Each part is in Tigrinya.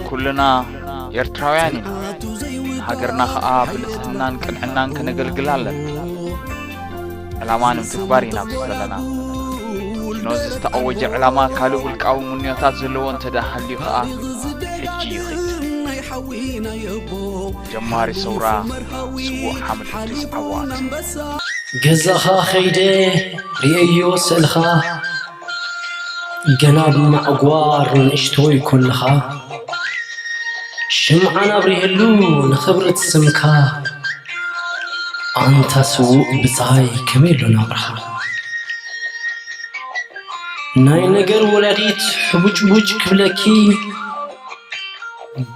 ኩልና ኤርትራውያን ኢና። ንሃገርና ኸኣ ብንጽህናን ቅንዕናን ከነገልግላ ኣለና። ዕላማ ንምትግባር ኢና ኣብዚ ዘለና። ኪኖ እዚ ዝተኣወጀ ዕላማ ካልእ ውልቃዊ ምንዮታት ዘለዎ እንተ ደኣ ሃልዩ ኸኣ፣ ሕጂ ይኺድ። ጀማሪ ሰውራ ስዉእ ሓምድ እድሪስ ዓዋት። ገዛኻ ኸይደ ርእየዮ ስእልኻ፣ ገና ብማዕጓር ንእሽቶይ ኮለኻ፣ ሽምዓን ኣብሪሀሉ ንኽብሪ እቲ ስምካ፣ ኣንታ ስዉእ ብጻይ ከመይ ኣሎ ናብራኻ። ናይ ነገር ወላዲት ሕቡጭቡጭ ክብለኪ፣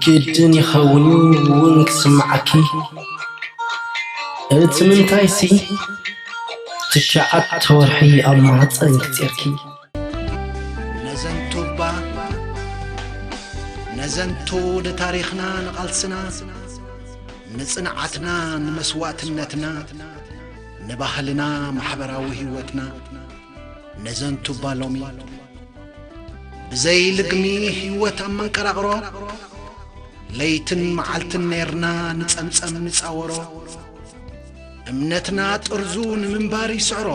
ግድን ይኸውን እዩ እውን ክስምዓኪ። እቲ ምንታይሲ ትሽዓተ ወርሒ ኣብ ማህፀን ክፂርኪ። ነዘንቱ እባ ነዘንቱ ንታሪኽና ንቓልስና ንጽንዓትና ንመስዋእትነትና ንባህልና ማሕበራዊ ህይወትና ነዘንቱ እባ ሎሚ ብዘይ ልግሚ ህይወት ኣብ መንቀራቕሮ ለይትን መዓልትን ኔርና ንጸምጸም ንጻወሮ እምነትና ጥርዙ ንምንባር ይስዕሮ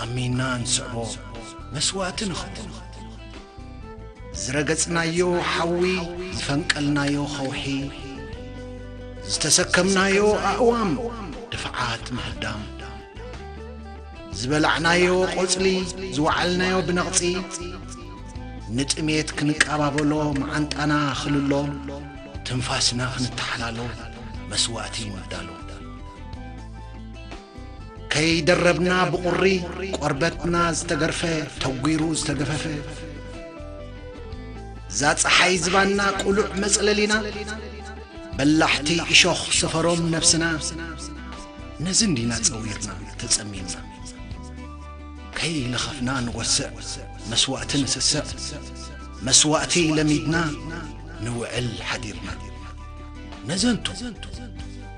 ኣሚንና ንስዕቦ መስዋእቲ ንኽብሮ ዝረገጽናዮ ሓዊ ዝፈንቀልናዮ ኸውሒ ዝተሰከምናዮ ኣእዋም ድፍዓት ምህዳም ዝበላዕናዮ ቆጽሊ ዝወዓልናዮ ብነቕጺ ንጥሜት ክንቀባበሎ መዓንጣና ክልሎ ትንፋስና ክንተሓላሎ መስዋእቲ ንዳሎ ከይደረብና ብቑሪ ቆርበትና ዝተገርፈ ተጒሩ ዝተገፈፈ እዛ ፀሓይ ዝባና ቁሉዕ መፅለሊና በላሕቲ እሾኽ ሰፈሮም ነብስና ነዚ እንዲና ፀዊርና ተፀሚምና ከይለኸፍና ንጎስዕ መስዋእቲ ንስስዕ መስዋእቲ ለሚድና ንውዕል ሓዲርና ነዘንቱ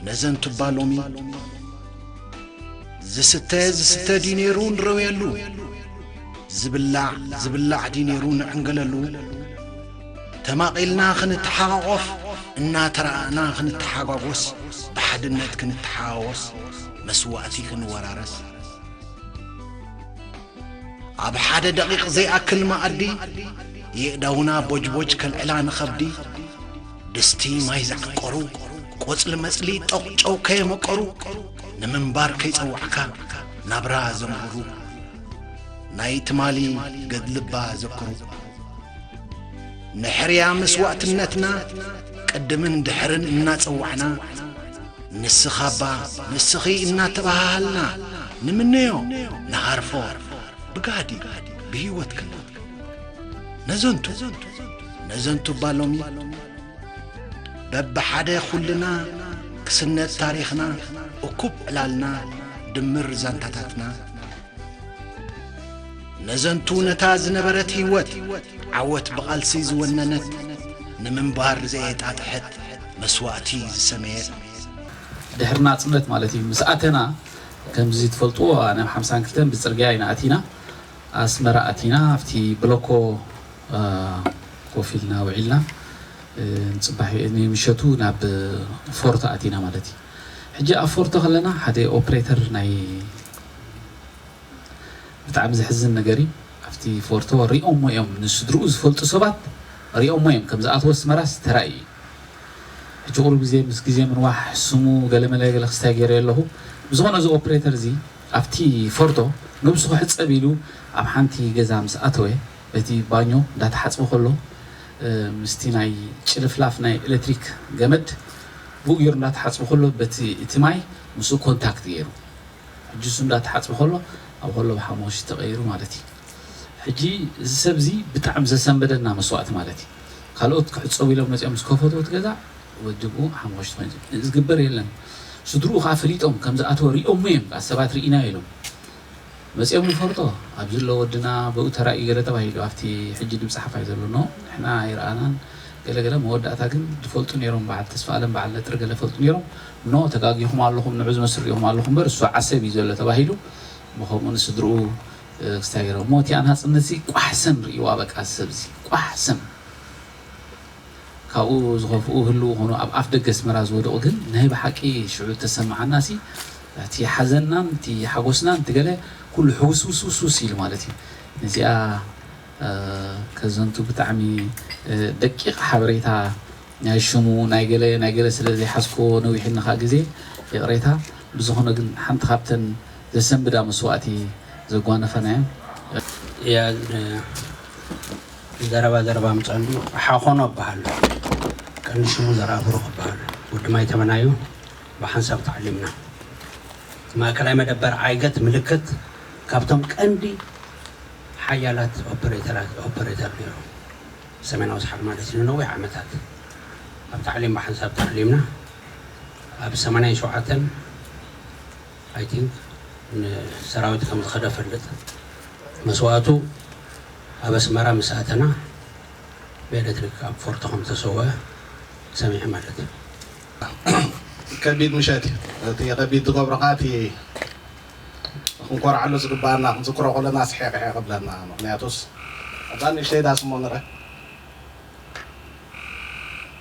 ነዘንቱ እባ ሎሚ ዝስተ ዝስተ ድዩ ነይሩ ንረውየሉ ዝብላዕ ዝብላዕ ድዩ ነይሩ ንዕንገለሉ ተማቒልና ክንተሓቓቖፍ እናተረኣእና ክንተሓጓጎስ ብሓድነት ክንተሓዋወስ መስዋእቲ ክንወራረስ ኣብ ሓደ ደቒቕ ዘይኣክል መኣዲ የእዳውና ቦጅቦጅ ከልዕላ ንኸብዲ ድስቲ ማይ ዝዓንቀሩ ቆጽሊ መጽሊ ጦቕ ጨው ከየመቀሩ ንምንባር ከይጸዋዕካ ናብራ ዘንብሩ ናይ ትማሊ ገድልባ ዘክሩ ንሕርያ መስዋእትነትና ቅድምን ድሕርን እናጸዋዕና ንስኻባ ንስኺ እናተባሃሃልና ንምነዮ ንሃርፎ ብጋህዲ ብህይወት ከለና ነዘንቱ ነዘንቱ እባ ሎሚ በብሓደ ኩልና ክስነድ ታሪኽና እኩብ ዕላልና ድምር ዛንታታትና ነዘንቱ ነታ ዝነበረት ህይወት ዓወት ብቓልሲ ዝወነነት ንምንባር ዘየጣጥሐት መስዋእቲ ዝሰመየት ድሕሪ ናጽነት ማለት እዩ ምስ ኣተና ከምዚ ትፈልጥዎ ኣነ ሓምሳን ክልተን ብጽርግያ ኢና ኣቲና ኣስመራ ኣቲና ኣብቲ ብሎኮ ኮፍ ኢልና ውዒልና ንጽባሒ ንምሸቱ ናብ ፎርቶ ኣቲና ማለት እዩ ሕጂ ኣብ ፎርቶ ከለና ሓደ ኦፕሬተር ናይ ብጣዕሚ ዘሕዝን ነገር እዩ ኣብቲ ፎርቶ ሪኦሞ እዮም ንስድርኡ ዝፈልጡ ሰባት ሪኦሞ እዮም ከም ዝኣተወ ኣስመራስ ተራእዩ እዩ ሕጂ ቁሩብ ግዜ ምስ ግዜ ምንዋሕ ስሙ ገለመለ ገለ ክስታይ ገይረ ኣለኹ ብዝኾነ እዚ ኦፕሬተር እዚ ኣብቲ ፎርቶ ነብሱ ክሕፀብ ኢሉ ኣብ ሓንቲ ገዛ ምስ ኣተወ በቲ ባኞ እንዳተሓፅበ ከሎ ምስቲ ናይ ጭልፍላፍ ናይ ኤሌክትሪክ ገመድ ብኡ ገይሩ እንዳተሓፅበ ከሎ በቲ እቲ ማይ ምስኡ ኮንታክት ገይሩ ሕጂ እሱ እንዳተሓፅበ ከሎ ኣብ ከሎ ሓሙኽሽቲ ተቐይሩ ማለት እዩ ሕጂ እዚ ሰብ እዚ ብጣዕሚ ዘሰንበደና መስዋእቲ ማለት እዩ ካልኦት ክሕፀቡ ኢሎም መፅኦም ምስ ከፈትዎ እቲ ገዛ ወዲ ብኡ ሓሙኽሽቲ ኮይኑ ዝግበር የለን ስድርኡ ከዓ ፈሊጦም ከም ዝኣተወ ሪኦሞ እዮም ከዓ ሰባት ርኢና ኢሎም መፅኦም ንፈልጦ ኣብዚ ኣሎ ወድና ብኡ ተራእዩ ገለ ተባሂሉ ኣብቲ ሕጂ ድምፂ ሓፋሽ ዘሎ ኖ ንሕና ኣይረኣናን ገለገለ መወዳእታ ግን ዝፈልጡ ነይሮም። በዓል ተስፋ ኣለም በዓል ለጥር ገለ ፈልጡ ነይሮም። ኖ ተጋጊኹም ኣለኹም፣ ንዑ ዝመስል ሪኹም ኣለኹም እምበር እሱ ዓሰብ እዩ ዘሎ ተባሂሉ። ብኸምኡ ንስድርኡ ክስታይ ገይሮም እሞ እቲኣ ናፅነት ሲ ቋሕሰም ርእይዋ። በቃ ሰብዚ ቋሕሰም ካብኡ ዝኸፍኡ ህልው ኾኑ ኣብ ኣፍ ደገ ኣስመራ ዝወደቑ ግን ናይ ብሓቂ ሽዑ ተሰማዓና ሲ እቲ ሓዘንናን እቲ ሓጎስናን እቲ ገለ ኩሉ ሕውስውስውስውስ ኢሉ ማለት እዩ። ነዚኣ ከዘንቱ ብጣዕሚ ደቂቕ ሓበሬታ ናይ ሽሙ ናይ ገለ ናይ ገለ ስለ ዘይሓዝኮ ነዊሕንኻ ግዜ ይቕሬታ። ብዝኾነ ግን ሓንቲ ካብተን ዘሰንብዳ መስዋእቲ ዘጓነፈና እያ። እያ ዘረባ ዘረባ ምፀንዱ ሓኾኖ እበሃል። ቀንዲ ሽሙ ዘርኣ ብሩኽ እበሃል። ወዲ ማይ ተመናዩ ብሓንሳብ ተዓሊምና። ማእከላይ መደበር ዓይገት ምልክት ካብቶም ቀንዲ ሓያላት ኦፐሬተራት ኦፐሬተር ነይሩ። ሰሜናዊ ሰሓል ማለት እዩ። ንነዊሕ ዓመታት ኣብ ታዕሊም ብሓንሳብ ተዓሊምና ኣብ ሰማንያን ሸውዓተን I think ንሰራዊት ከም ዝኸደ ፈልጥ። መስዋእቱ ኣብ ኣስመራ ምስ ኣተና ብኤሌክትሪክ ኣብ ፎርቶ ከም ተሰወአ ሰሚዐ ማለት እዩ። ከቢድ ምሸት እዩ። እቲ ከቢድ ዝገብሮ ከዓ እቲ ክንኮርዓሉ ዝግባኣና ክንዝክሮ ከለና ስሒቕሒ ክብለና። ምክንያቱስ ኣብዛ ንእሽተይ ዳስ እሞ ንረ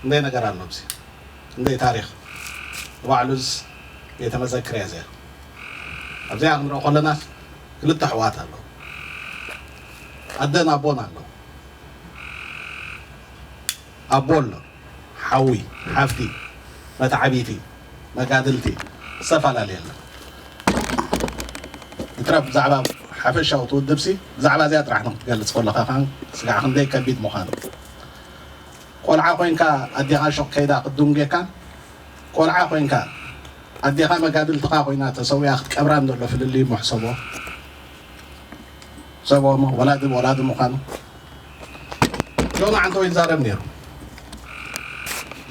እንደ ነገር ኣሎ ኣብዚ እንደ ታሪክ ባዕሉስ ቤተ መዘክር እያ እዚኣ። ኣብዚኣ ክንሪኦ ከለና ክልተ ኣሕዋት ኣለዉ። ኣደን ኣቦን ኣለዉ። ኣቦ ኣሎ፣ ሓዊ፣ ሓፍቲ፣ መተዓቢቲ፣ መጋድልቲ፣ ዝተፈላለየ ኣሎ። ይትረፍ ብዛዕባ ሓፈሻዊ እቲ ውድብሲ ብዛዕባ እዚኣ ጥራሕ ንክትገልፅ ከለካ ከዓ ስጋዕ ክንደይ ከቢድ ምዃኑ። ቆልዓ ኮይንካ ኣዴኻ ሹቕ ከይዳ ክትድንጉየካን ቆልዓ ኮይንካ ኣዴኻ መጋድልትኻ ኮይና ተሰዊኣ ክትቀብራን ዘሎ ፍልልይ እሞ ሕሰቦ። ሕሰቦ እሞ ወላዲ ወላዲ ምዃኑ። ጆኒ ዓንተቦ ይዛረብ ነይሩ።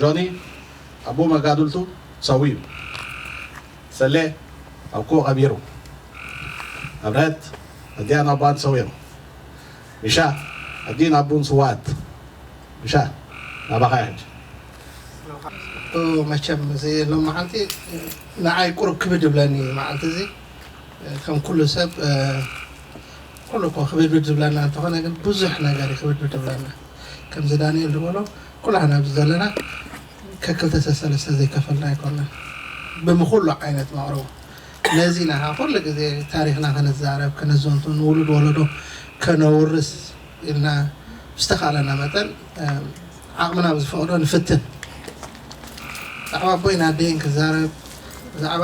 ጆኒ ኣቦ መጋድልቱ ሰዊኡ። ሰሌ ኣብ ኩኡ ቀቢሩ። ኣብረሀት ኣዲያን ኣቦኣን ሰዊኦም። ሚሻ ኣዲን ኣቦን ስውኣት። ሚሻ ናባኻ ሕጂ። መቸም እዚ ሎም መዓልቲ ንዓይ ቁሩብ ክብድ ይብለኒ እዩ መዓልቲ እዚ ከም ኩሉ ሰብ ኩሉ እኮ ክብድብድ ዝብለና እንተኾነ ግን ብዙሕ ነገር እዩ ክብድብድ ዝብለና ከምዚ ዳንኤል ዝበሎ ኩላህና ኣብዚ ዘለና ከክልተ ሰለስተ ዘይከፈልና ኣይኮንና ብምኩሉ ዓይነት መቕረቡ ነዚ ኢና ኩሉ ግዜ ታሪኽና ከነዛረብ ከነዘንቱ ንውሉድ ወለዶ ከነውርስ ኢልና ብዝተኻእለና መጠን ዓቕምና ብዝፈቕዶ ንፍትን። ብዛዕባ ኣቦይን ኣደይን ክዛረብ፣ ብዛዕባ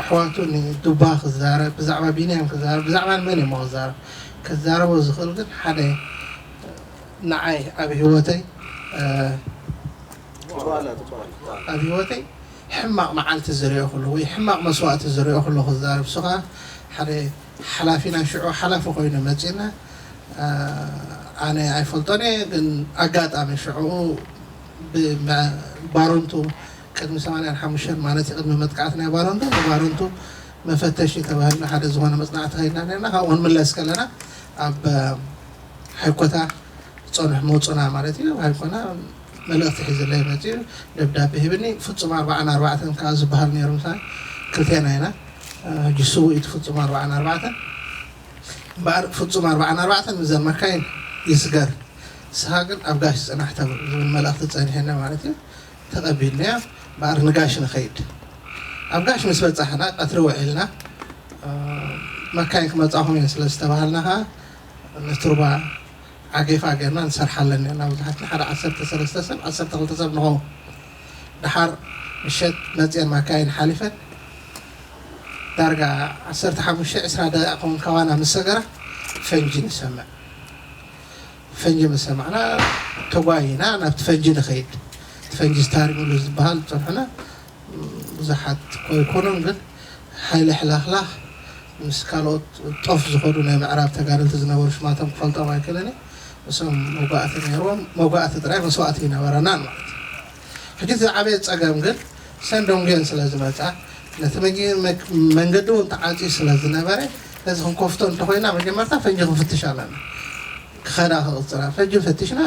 ኣሕዋቱ ንዱባ ክዛረብ፣ ብዛዕባ ቢንያም ክዛረብ፣ ብዛዕባ ንመን እሞ ክዛረብ? ክዛረቦ ዝኽእል ግን ሓደ ንዓይ ኣብ ህይወተይ ኣብ ህይወተይ ሕማቕ መዓልቲ ዝሪኦ ከለኹ ወይ ሕማቕ መስዋእቲ ዝሪኦ ከለኹ ክዛረብ። ንሱ ከዓ ሓደ ሓላፊና ሽዑ ሓላፊ ኮይኑ መፂና ኣነ ኣይፈልጦን እየ ግን ኣጋጣሚ ሽዑ ባረንቱ ቅድሚ ሰማንያን ሓሙሽተን ማለት እዩ ቅድሚ መጥቃዕቲ ናይ ባረንቱ ንባረንቱ መፈተሺ ተባሂልና ሓደ ዝኾነ መፅናዕቲ ከይድና ነርና ካብኡ ክንምለስ ከለና ኣብ ሃይኮታ ፀኑሕ መፁና ማለት እዩ ሃይኮና መልእኽቲ ሒዝለይ መፅኡ ደብዳቤ ሂብኒ ፍፁም ኣርባዓን ኣርባዕተን ከዓ ዝበሃል ነይሩ ምሳይ ክልቴና ኢና ሕጂ ስውእ እዩ ፍፁም ኣርባዓን ኣርባዕተን እምበኣር ፍፁም ኣርባዓን ኣርባዕተን ምዘን መካይን ይስገር ንስኻ ግን ኣብ ጋሽ ፅናሕ ተብሉ ዝብል መልእኽቲ ፀኒሐና ማለት እዩ ተቐቢልናዮ እምበኣር ንጋሽ ንኸይድ ኣብ ጋሽ ምስ በፃሕና ቀትሪ ውዒልና መካይን ክመፃኹም እየን ስለ ዝተባሃልና ከዓ ነቲ ሩባ ዓጌፋ ጌርና ንሰርሓለን ነርና ብዙሓትና ሓደ ዓሰርተ ሰለስተ ሰብ ዓሰርተ ክልተ ሰብ ንኸውን ደሓር ምሸት መፅየን ማካይን ሓሊፈን ዳርጋ ዓሰርተ ሓሙሽተ ዕስራ ደቂቕ ክኸውን ካባና ምስ ሰገራ ፈንጂ ንሰምዕ ፈንጂ ምስ ሰማዕና ተጓይና ናብቲ ፈንጂ ንኸይድ እቲ ፈንጂ ስታሪንግ ዝበሃል ዝፀንሑና ብዙሓት እኮ ኣይኮኑን ግን ሓይሊ ሕላኽላኽ ምስ ካልኦት ጦፍ ዝኸዱ ናይ ምዕራብ ተጋደልቲ ዝነበሩ ሽማቶም ክፈልጦም ኣይክእልን እየ። እሶም መጓእቲ ነይርዎም። መጓእቲ ጥራይ መስዋእቲ ይነበረናን ማለት እዩ። ሕጂ እቲ ዝዓበየ ፀገም ግን ሰንዶንጌን ስለ ዝመፃ ነቲ መንገዲ እውን ተዓፅዩ ስለ ዝነበረ ነዚ ክንከፍቶ እንተኮይና መጀመርታ ፈንጂ ክንፍትሽ ኣለና። ክኸዳ ክቕፅላ ፈንጂ ፈቲሽና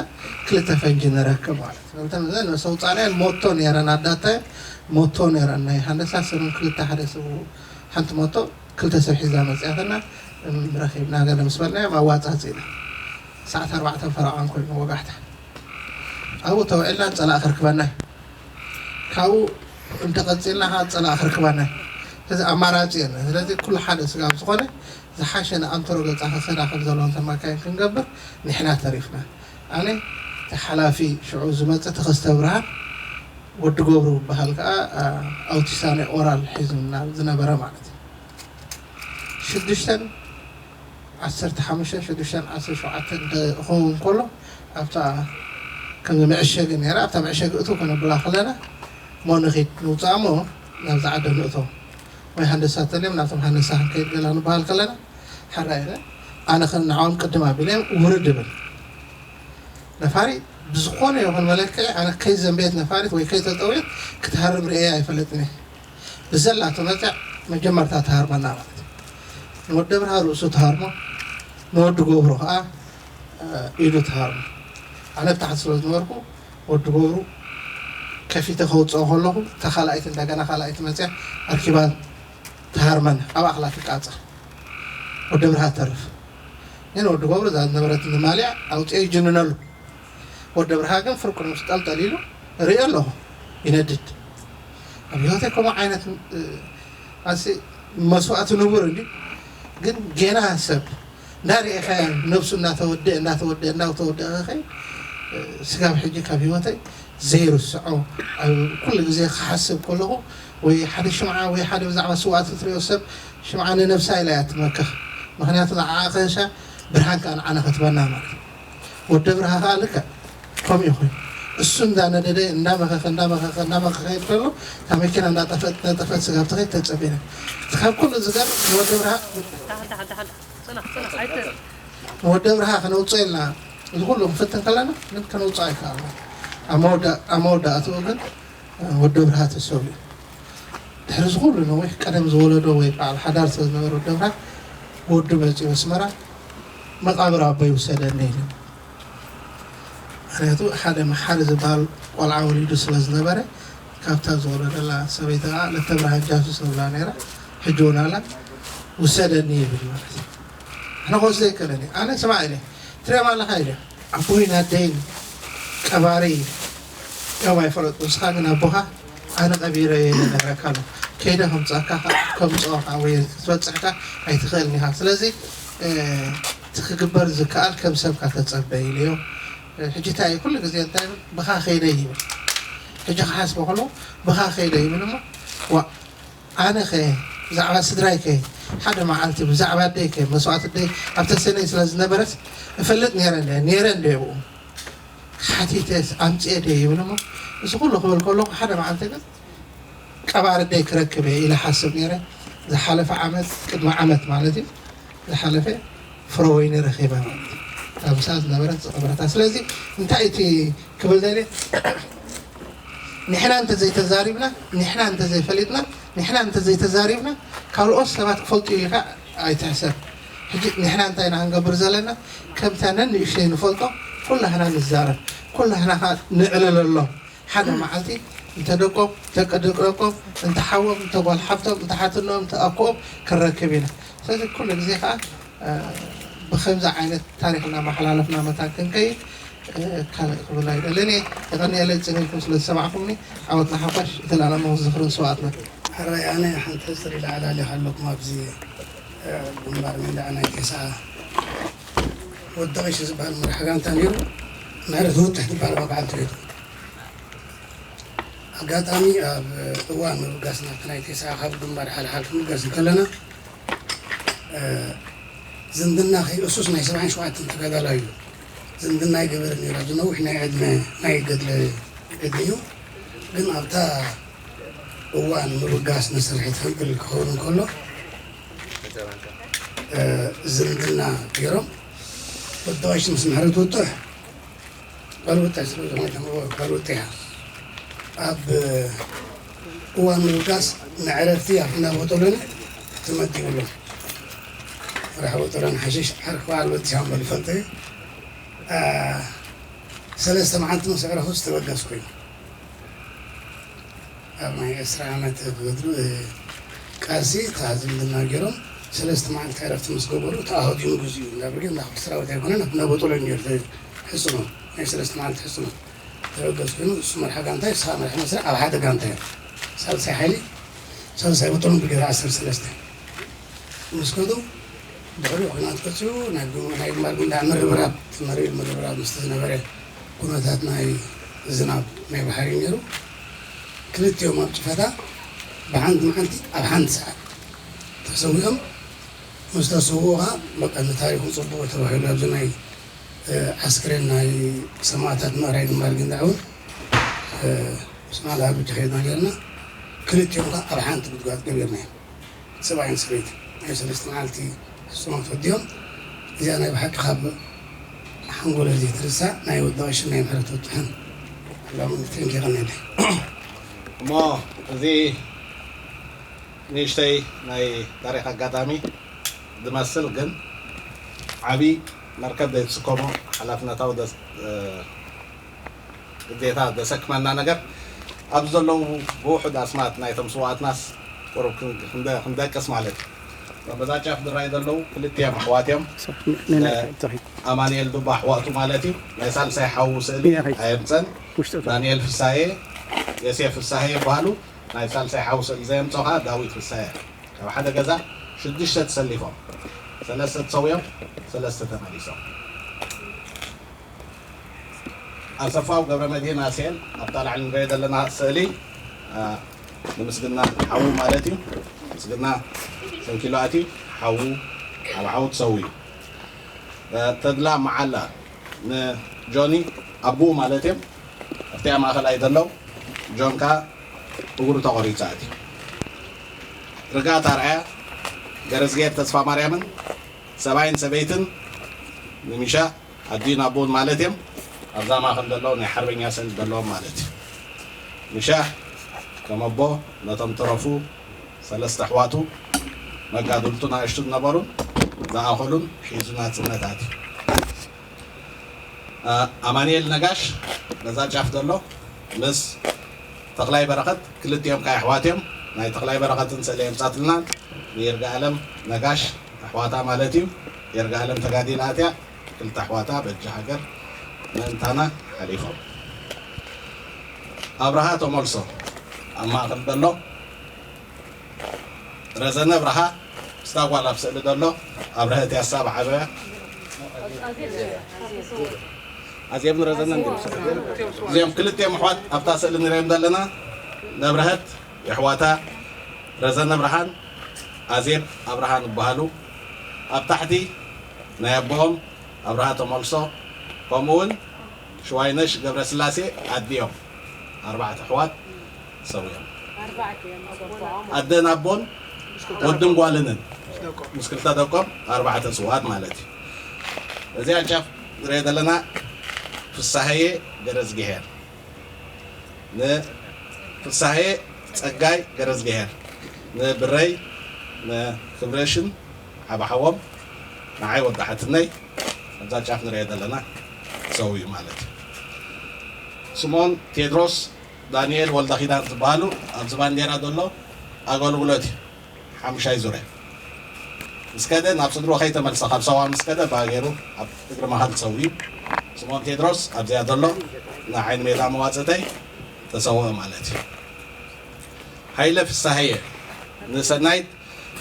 ክልተ ፈንጂ ንረክብ ማለት እዩ። እተን እዘን ነብሰ ውፃእናየን ሞቶ ነይረን ኣዳታየን ሞቶ ነይረን ናይ ሃንደሳ ሰኑን ክልተ ሓደ ስቡ ሓንቲ ሞቶ ክልተ ሰብ ሒዛ መፅያትና ረኺብና ገለ ምስ በልናዮም ኣዋፃፂእና ሰዓት ኣርባዕተ ፈረቓን ኮይኑ ወጋሕታ ኣብኡ ተውዒልና ፀላእ ክርክበና እዩ። ካብኡ እንተቐፂልና ከዓ ፀላእ ክርክበና እዩ። እዚ ኣማራፂ የለን። ስለዚ ኩሉ ሓደ ስጋብ ዝኾነ ዝሓሸ ንኣንተሮ ገፃ ከሰዳ ከም ዘለዎን ተማካይን ክንገብር ንሕና ተሪፍና። ኣነ እቲ ሓላፊ ሽዑ ዝመፀ ተኸስተ ብርሃን ወዲ ገብሩ ዝበሃል ከዓ ኣውቲሳነ ኦራል ሒዙና ዝነበረ ማለት እዩ። ሽዱሽተን ዓሰርተ ሓሙሽተ ሽዱሽተን ዓሰርተ ሸውዓተ ክኸውን ከሎ ኣብታ ከም መዕሸጊ ነይራ ኣብታ መዕሸጊ እቱ ከነብላ ከለና ሞ ንኺድ ንውፃእ ሞ ናብዛ ዓዲ ንእቶ ወይ ሃንደሳ ተልዮም ናብቶም ሃንደሳ ክንከይድ ገላ ንበሃል ከለና ሓራይ ኣነ ከን ንዓኦም ቅድም ኣቢለ ውርድ እብል ነፋሪት ብዝኾነ ይኹን መለክዒ ኣነ ከይዘንበየት ነፋሪት ወይ ከይተጠውየት ክትሃርም ርእየ ኣይፈልጥን እየ። ብዘላ ተመፅዕ መጀመርታ ትሃርመና ማለት እዩ። ንወዲ ብርሃ ርእሱ ትሃርሞ ንወዲ ገብሩ ከዓ ኢዱ ትሃርሞ። ኣነ ብታሕቲ ስለ ዝነበርኩ ወዲ ገብሩ ከፊተ ከውፅኦ ከለኹ እታ ካልኣይቲ እንደገና ካልኣይቲ መፅያ ኣርኪባ ትሃርመን ኣብ ኣኽላ ትቃፀል ወዲ ብርሃ ተርፍ ግን ወዲ ገብሩ እዛ ዝነበረት ንማልያ ኣውፅኦ ይጅንነሉ ወዲ ብርሃ ግን ፍርቁ ምስ ጠልጠል ኢሉ ርኢ ኣለኹ ይነድድ ኣብ ህይወተይ ከምኡ ዓይነት ኣሲ መስዋእቲ ንቡር እንዲ ግን ጌና ሰብ እንዳርኤኻ ነብሱ እናተወደአ እናተወደአ እናተወደአ ኸኸይ ስጋብ ሕጂ ካብ ህይወተይ ዘይርስዖ ኩሉ ግዜ ክሓስብ ከለኹ ወይ ሓደ ሽምዓ ወይ ሓደ ብዛዕባ ስዋእቲ ትሪኦ ሰብ ሽምዓ ንነብሳ ኢላ እያ ትመክኽ ምክንያቱ ንዓኣ ከሻ ብርሃን ከዓ ንዓና ከትበና ማለት ወዲ ብርሃ ከዓ ልክዕ ከምኡ ይኹን እሱ እንዳነደደ እንዳመኸኸ እንዳመኸኸ እንዳመኸኸ ይድ ከሎ እታ መኪና እንዳጠፈት እንዳጠፈት ስጋብ ትኸይድ ተፀቢና ካብ ኩሉ ዝገርም ንወዲ ብርሃ ንወዲ ብርሃ ከነውፅኦ ኢልና እዚ ኩሉ ክንፍትን ከለና ግን ከነውፅኦ ኣይከኣልና ኣብ መወዳእትኡ ግን ወዲ ብርሃ ተሰዊኡ ድሕሪ እዚ ኩሉ ነዊሕ ቀደም ዝወለዶ ወይ በዓል ሓዳር ስለ ዝነበረ ወዲ ብርሃ ወዱ መፂኡ ኣስመራ መቃብር ኣቦይ ውሰደኒ ኢሉ ምክንያቱ ሓደ መሓሪ ዝበሃል ቆልዓ ወሊዱ ስለ ዝነበረ ካብታ ዝወለደላ ሰበይቲ ከዓ ለተብርሃን ጃሱስ ንብላ ነይራ ሕጂ እውን ኣላ ውሰደኒ ይብል ማለት እዩ ኣነ ክወስደ ይከለኒ ኣነ ስማዕ ኢለ ትሪኦም ኣለካ ኢለ ኣቦይን ኣደይን ቀባሪ እዮም ኣይፈለጡ ንስኻ ግን ኣቦኻ ኣነ ቀቢረ እየ ነግረካ ኣሎ ከይደ ከምፅኣካ ከምፅኦካ ወይ ክትበፅሕካ ኣይትኽእልን ኢኻ ስለዚ እቲ ክግበር ዝከኣል ከም ሰብካ ተፀበ ኢለዮ ሕጂ እንታይ ኩሉ ግዜ እንታይ ብኻ ከይደ ይብል ሕጂ ክሓስበ ከሎ ብኻ ከይደ ይብል እሞ ዋ ኣነ ከ ብዛዕባ ስድራይ ከ ሓደ መዓልቲ ብዛዕባ ኣደይ ከ መስዋእቲ ኣደይ ኣብ ተሰነይ ስለ ዝነበረት እፈልጥ ነረ እንደ ነረ እንደ ብኡ ሓቲተ ኣምፅኤ ደ ይብል እሞ እዚ ኩሉ ክብል ከለኩ ሓደ መዓልቲ ግን ቀባሪ ኣደይ ክረክብ እየ ኢለ ሓስብ ነረ ዝሓለፈ ዓመት ቅድሚ ዓመት ማለት እዩ ዝሓለፈ ፍረወይኒ ረኺበ ማለት እዩ ኣብሳ ዝነበረት ዝቐበረታ ስለዚ እንታይ እቲ ክብል ደልየ ንሕና እንተዘይተዛሪብና ንሕና እንተዘይፈሊጥና ንሕና እንተዘይተዛሪብና ካልኦት ሰባት ክፈልጡ ኢልካ ኣይትሕሰብ ሕጂ ንሕና እንታይ ኢና ክንገብር ዘለና ከምታ ነንእሽተይ ንፈልጦ ኩላህና ንዛረብ ኩላህና ከዓ ንዕልለሎም ሓደ መዓልቲ እንተ ደቆም ደቂ ደቂ ደቆም እንተ ሓዎም እንተ ጓል ሓፍቶም እንተ ሓትኖም እንተ ኣኮኦም ክንረክብ ኢና ስለዚ ኩሉ ግዜ ከዓ ብከምዚ ዓይነት ታሪክ እናመሓላለፍና መታን ክንከይድ ካልእ ክብል ኣይደልን እየ። የቐንየለይ ጽን ኢልኩም ስለ ዝሰማዕኩምኒ። ዓወት ንሓፋሽ። እቲ ለኣለማዊ ዝኽሪ ንስውኣትና። ሕራይ ኣነ ሓንቲ ሕጽር ኢለ ኣላሊኻ ኣለኩም ኣብዚ ግንባር ሜንዳዕ ናይ ቴስዓ ወዲ ቀሺ ዝበሃል መራሕ ጋንታ ነይሩ። ምሕረት ወጥሕ ትበሃል በዓልቲ ቤቱ። ኣጋጣሚ ኣብ እዋን ምብጋስ ናብቲ ናይ ቴስዓ ካብ ግንባር ሓልሓል ክንብገስ እንከለና ዝምድና ከይእሱስ ናይ ሰብዓን ሸውዓተን ተጋዳላይ እዩ። ዝምድና ይገበር ነይሩ። ኣብዚ ነዊሕ ናይ ዕድመ ናይ ገድለ ዕድሚኡ ግን ኣብታ እዋን ምብጋስ ንስርሒት ፈንቅል ክኸውን እንከሎ ዝምድና ገይሮም ወዲ ቀሺ ምስ ምሕረት ውጡሕ ጓል ወጣይ ስለ ዝኾነት እሞ ጓል ወጣይ እያ። ኣብ እዋን ምብጋስ ንዕረፍቲ ኣብ እንዳ ቦጦሎኒ ተመዲቡሎም። ወርሒ ቦጦሎኒ ሓሽሽ ዓርኪ በዓል በቲኻ እሞ ዝፈልጦ እየ። ሰለስተ መዓልቲ ምስ ዕረፉ ዝተበገስ ኮይኑ ኣብ ናይ ዕስራ ዓመት ገድሉ ቃልሲ እታ ዝምድና ገይሮም ሰለስተ መዓልቲ ዕረፍቲ ምስ ገበሩ ተኣሃዲሙ ግዚኡ እንዳ ብርጌድ እንዳ ክፍለ ሰራዊት ኣይኮነን፣ ናብ ቦጦሎኒ ነይሩ ሕጽኖ ናይ ሰለስተ መዓልቲ ሕጽኖ ተበገስ ኮይኑ እሱ መርሓ ጋንታ እዩ፣ ንስኻ መርሒ መስርዕ ኣብ ሓደ ጋንታ እዮም። ሳልሳይ ሓይሊ ሳልሳይ ቦጦሎኒ ብርጌድ ዓሰርተ ሰለስተ ምስ ከዱ ድሕሪኡ ኲናት ቀጺሉ ናይ ግንባር ጉንዳዕ ምርብራብ ተመሪር ምርብራብ ምስቲ ዝነበረ ኩነታት ናይ ዝናብ ናይ ባሕሪ ነይሩ። ክልቲኦም ኣብ ጭፈታ ብሓንቲ መዓልቲ ኣብ ሓንቲ ሰዓት ተሰዊኦም ምስ ተሰውኡ ከዓ በቃ ንታሪኹ ፅቡቕ ተባሂሉ ኣብዚ ናይ ዓስክሬን ናይ ሰማእታት ምዕራይ ግንባር ግንዳዕ እውን ምስ ማእለሃ ብቻ ከይድና ነርና። ክልቲኦም ከዓ ኣብ ሓንቲ ጉድጓድ ገቢርና እዮም። ሰብኣይን ሰበይቲ ናይ ሰለስተ መዓልቲ ሕፅኖት ወዲኦም እዚኣ ናይ ብሓቂ ካብ ሓንጎለ ዘይትርሳዕ ናይ ወዲ ቀሽን ናይ ምሕረት ወጥሕን ኣላሙን ተንኪቐኒ። እሞ እዚ ንእሽተይ ናይ ታሪክ ኣጋጣሚ ዝመስል ግን ዓብይ መርከብ ዘይትስከሞ ሓላፍነታዊ ግዴታ ዘሰክመና ነገር ኣብዚ ዘለዉ ብውሑድ ኣስማት ናይቶም ስውኣትናስ ቁሩብ ክንደቅስ ማለት እዩ። በዛ ጫፍ ዝረኣዩ ዘለዉ ክልቲኦም ኣሕዋት እዮም። ኣማንኤል ዱባ ኣሕዋቱ ማለት እዩ። ናይ ሳልሳይ ሓዉ ስእሊ ኣየምፀን። ዳንኤል ፍሳሄ፣ የሴፍ ፍሳሄ ይበሃሉ። ናይ ሳልሳይ ሓዉ ስእሊ ዘየምፀ ከዓ ዳዊት ፍሳሄ። ካብ ሓደ ገዛ ሽዱሽተ ተሰሊፎም ሰለስተ ተሰዊኦም ሰለስተ ተመሊሶም። ኣሰፋው ገብረመድህን ኣስኤል ኣብታ ላዕሊ ንሪኦ ዘለና ስእሊ ንምስግና ሓዉ ማለት እዩ። ምስግና ሰንኪሉ ኣትዩ ሓዉ ኣብ ሓዉ ተሰዊኡ። ተድላ መዓላ ንጆኒ ኣቡኡ ማለት እዮም ኣብቲኣ ማእኸላይ ዘለዉ ጆን ከዓ እግሩ ተቖሪፁ ኣትዩ። ርግኣት ኣርኣያ ገረዝጌር ተስፋ ማርያምን ሰብኣይን ሰበይትን ንሚሻ ኣዲን ኣቦን ማለት እዮም ኣብዛ ማእኸል ዘለዉ ናይ ሓርበኛ ስእሊ ዘለዎም ማለት እዩ። ሚሻ ከም ኣቦ ነቶም ተረፉ ሰለስተ ኣሕዋቱ መጋድልቱ ናእሽቱ ዝነበሩን ዝኣኸሉን ሒዙ ናፅነት ኣትዩ። ኣማንኤል ነጋሽ በዛ ጫፍ ዘሎ ምስ ተኽላይ በረኸት ክልቲኦም ካይ ኣሕዋት እዮም። ናይ ተኽላይ በረኸትን ስእሊ የምፃትልና ንይርጋኣለም ነጋሽ ኣሕዋታ ማለት እዩ። ይርጋኣለም ተጋዲላ ኣትያ ክልተ ኣሕዋታ በጃ ሃገር ምእንታና ሓሊፎም። ኣብርሃ ተመልሶ ኣብ ማእኸል ዘሎ ረዘነ ኣብርሃ ምስታ ጓል ኣብ ስእሊ ዘሎ ኣብርሀት ያሳ ብዓበያ ኣዜብ ንረዘነ እዚኦም ክልቲኦም ኣሕዋት ኣብታ ስእሊ ንሪኦም ዘለና ነብርሀት የሕዋታ ረዘነ ብርሃን ኣዜብ ኣብርሃን ይበሃሉ። ኣብ ታሕቲ ናይ ኣቦኦም ኣብርሃ ተመልሶ ከምኡ እውን ሽዋይነሽ ገብረስላሴ ኣዲኦም ኣርባዕተ ኣሕዋት ሰዊኦም ኣደን ኣቦን ወድን ጓልንን ምስ ክልተ ደቆም ኣርባዕተ ስውኣት ማለት እዩ። እዚኣ ጫፍ ንሪኦ ዘለና ፍሳሀየ ገረዝግሄር ንፍሳሀየ ፀጋይ ገረዝግሄር ንብረይ ንክብረሽን ዓባሓዎም ንዓይ ወዲ ሓትነይ ኣብዛ ጫፍ ንሪኦ ዘለና ሰው እዩ ማለት እዩ። ስምኦን ቴድሮስ ዳንኤል ወልደኪዳን ዝበሃሉ ኣብዚ ባንዴራ ዘሎ ኣገልግሎት እዩ። ሓሙሻይ ዙርያ ምስ ከደ ናብ ስድሮ ከይተመልሰ ካብ ሰዋ ምስ ከደ ባገሩ ኣብ እግሪ መሃል ሰው እዩ። ስምኦን ቴድሮስ ኣብዚኣ ዘሎ ንዓይኒ ሜዳ መዋፅእተይ ተሰወአ ማለት እዩ። ሃይለ ፍሳሀየ ንሰናይት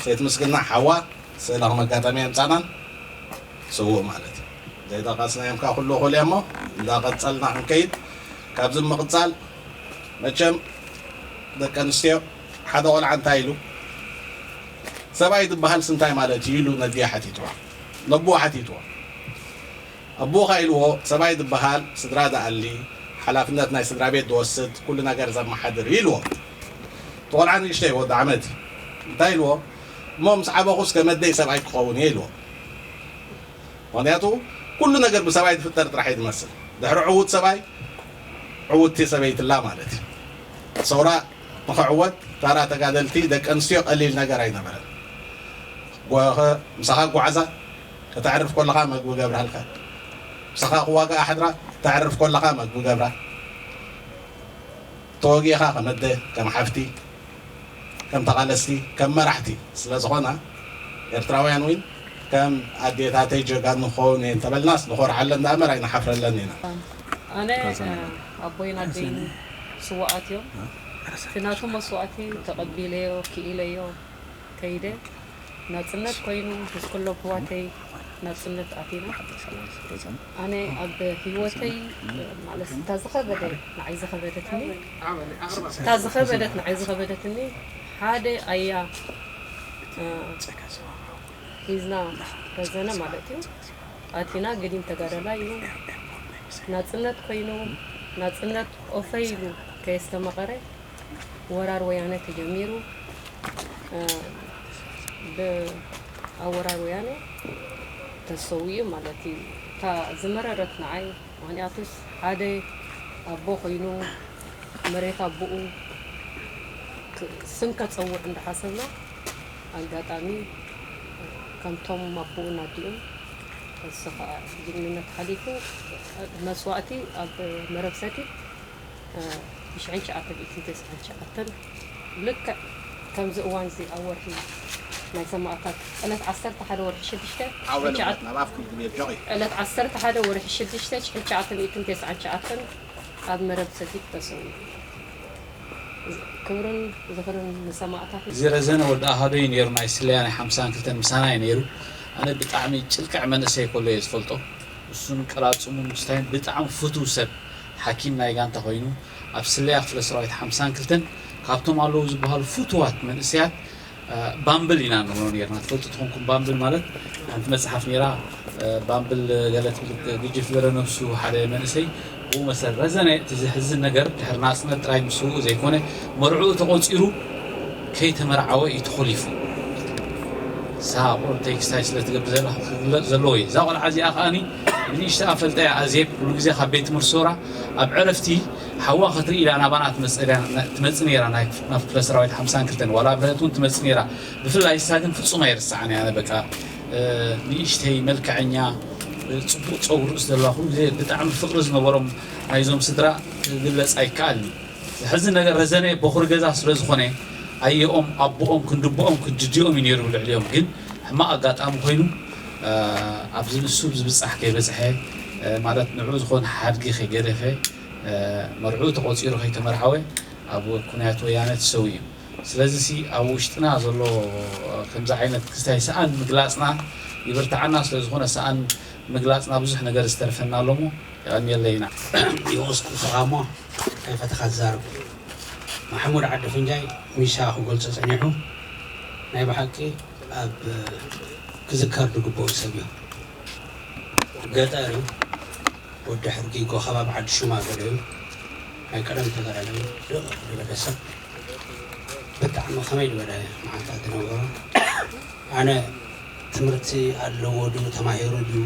ሰይት ምስግና ሓዋ ስእሊ ከም ኣጋጣሚ የምፃናን ስውእ ማለት እዩ። ዘይጠቐስናዮም ከዓ ኩሉ እኹል እሞ እንዳቐፀልና ክንከይድ ካብዚ ምቕፃል መቸም ደቂ ኣንስትዮ ሓደ ቆልዓ እንታይ ኢሉ ሰብኣይ ዝበሃል ስንታይ ማለት እዩ ኢሉ ነዲያ ሓቲትዋ ነቦ ሓቲትዎ ኣቦኻ ኢልዎ ሰብኣይ ዝበሃል ስድራ ዝኣሊ ሓላፍነት ናይ ስድራ ቤት ዝወስድ ኩሉ ነገር ዘመሓድር እዩ ኢልዎ። እቲ ቆልዓ ንእሽተይ ወዲ ዓመት እዩ። እንታይ ኢልዎ እሞ ምስ ዓበኹስ ከመደይ ሰብኣይ ክኸውን እየ ኢልዎ። ምክንያቱ ኩሉ ነገር ብሰብኣይ ዝፍጠር ጥራሕ እዩ ዝመስል። ድሕሪ ዕዉት ሰብኣይ ዕውቲ ሰበይትላ ማለት እዩ። ሰውራ ንኽዕወት ታራ ተጋደልቲ ደቂ ኣንስትዮ ቀሊል ነገር ኣይነበረን። ምሳኻ ጓዕዛ ከተዕርፍ ከለኻ መግቢ ገብርሃልካ ምሳኻ ክዋጋኣ ሓድራ፣ ተዕርፍ ከለኻ መግቢ ገብራ። ተወጊእኻ ከም ኣደ፣ ከም ሓፍቲ፣ ከም ተቓለስቲ፣ ከም መራሕቲ ስለ ዝኾና፣ ኤርትራውያን እውን ከም ኣዴታተይ ጀጋኑ ክኸውን እየ እንተበልናስ ንኾርዓለን ደኣ እምበር ኣይንሓፍረለን ኢና። ኣነ ኣቦይን ኣደይን ስዋኣት እዮም። እቲ ናቱ መስዋእቲ ተቐቢለዮ፣ ክኢለዮ ከይደ። ናጽነት ኮይኑ ምስ ኩሎም ኣሕዋተይ ናጽነት ኣቲና። ኣነ ኣብ ህይወተይ ማለት እታ ዝኸበደ ንዓይ ዝኸበደትኒ እታ ዝኸበደት ንዓይ ዝኸበደትኒ ሓደ ኣያ እ፣ ሒዝና ረዘነ ማለት እዩ ኣቲና። ግዲም ተጋዳላይ እዩ። ናጽነት ኮይኑ ናጽነት ኦፈይ ኢሉ ከየስተመቐረ ወራር ወያነ ተጀሚሩ እ፣ ብ- ኣብ ወራር ወያነ ተሰዊኡ ማለት እዩ። እታ ዝመረረት ንዓይ ምኽንያቱስ ሓደ ኣቦ ኮይኑ መሬት ኣቦኡ ክ- ስም ከጸውዕ እንዳሓሰብና ኣጋጣሚ ከምቶም ኣቦኡን ኣዲኡን እሱ ከዓ ጅግንነት ሓሊፉ መስዋእቲ ኣብ መረብ ሰቲት ብሽሕን ትሽዓተ ሚእትን ተስዓን ትሽዓተን ልክዕ ከምዚ እዋን እዚ ኣብ ወርሒ ናይ ሰማእታት ዕለት ዓሰርተ ሓደ ወርሒ ሽዱሽተ ሽሕን ትሽዓተ ዕለት ዓሰርተ ሓደ ወርሒ ሽዱሽተ ሽሕን ትሽዓተ ሚእትን ተስዓን ትሽዓተን ኣብ መረብ ሰቲት ተሰዊኡ። ክብርን ዝኽርን ንሰማእታት። እዚ ረዘነ ወዲ ኣሃዶይ ነይሩ ናይ ስለያ ናይ ሓምሳን ክልተን ምሳና እዩ ነይሩ። ኣነ ብጣዕሚ ጭልቅዕ መንእሰይ ከሎ እየ ዝፈልጦ። እሱን ቀላጽሙን ምስታይን ብጣዕሚ ፍቱው ሰብ ሓኪም ናይ ጋንታ ኮይኑ ኣብ ስለያ ክፍለ ሰራዊት ሓምሳን ክልተን ካብቶም ኣለዉ ዝበሃሉ ፍቱዋት መንእሰያት ባምብል ኢና ንብሎ ነርና። ትፈልጡ ትኾንኩም ባምብል ማለት ሓንቲ መጽሓፍ ነራ ባምብል ገለ ትብል ግጅፍ ዝበለ ነብሱ ሓደ መንእሰይ ብኡ መሰል ረዘነ። እቲ ዘሕዝን ነገር ድሕሪ ናጽነት ጥራይ ምስውኡ ዘይኮነ መርዕኡ ተቖጺሩ ከይተመርዓወ እዩ ተኾሊፉ። ሳቑር ቴክስታይ ስለ ትገብር ዘላ ክግለጽ ዘለዎ እዩ። እዛ ቆልዓ እዚኣ ከኣኒ ብንእሽተኣ ፈልጠያ ኣዜብ ኩሉ ግዜ ካብ ቤት ትምህርቲ ሶራ ኣብ ዕረፍቲ ሓዋ ክትርኢ ኢላ ናባና ትመጽእ ነይራ፣ ትመጽእ ነይራ፣ ናይ ናብ ክፍለ ሰራዊት ሓምሳን ክልተን ዋላ ብረት እውን ትመጽእ ነይራ። ብፍላይ እሳ ግን ፍጹም ኣይርስዓን እያ። ኣነ በቃ ንእሽተይ መልክዐኛ ጽቡቕ ጸጉሪ ርእሲ ዘለዋ ኩሉ ግዜ ብጣዕሚ ፍቕሪ ዝነበሮም ናይዞም ስድራ ክግለጽ ኣይከኣልን እዩ። ዘሕዝን ነገር ረዘነ በኹሪ ገዛ ስለ ዝኾነ ኣየኦም ኣቦኦም ክንድቦኦም ክድድኦም እዩ ነይሩ ልዕሊኦም። ግን ሕማቕ ኣጋጣሚ ኮይኑ ኣብዚ ንሱ ዝብጻሕ ከይበጽሐ ማለት ንዕኡ ዝኾነ ሓድጊ ከይገደፈ መርዕኡ ተቖጺሩ ከይተመርዓወ ኣብ ኩናት ወያነ ተሰዊኡ እዩ። ስለዚ ሲ ኣብ ውሽጥና ዘሎ ከምዚ ዓይነት ክስታይ ሰኣን ምግላጽና ይብርትዓና ስለ ዝኾነ ሰኣን ምግላጽና ብዙሕ ነገር ዝተርፈና ኣሎ እሞ የቐንየለይ ኢና። ይወስኩ ስኻ እሞ ኣይፈተኻ ትዛረብ። ማሕሙድ ዓዲ ፍንጃይ ሚሻ ክገልጾ ጸኒሑ ናይ ብሓቂ ኣብ ክዝከር ዝግብኦ ሰብ እዩ። ገጠር እዩ። ወዲ ሕርጊጎ ከባቢ ዓዲ ሹማ ገለ እዩ። ናይ ቀደም ተጋዳላይ ድቕ ዝበለ ሰብ ብጣዕሚ ከመይ ዝበለ መዓልታት ዝነበሮ። ኣነ ትምህርቲ ኣለዎ ድዩ ተማሂሩ ድዩ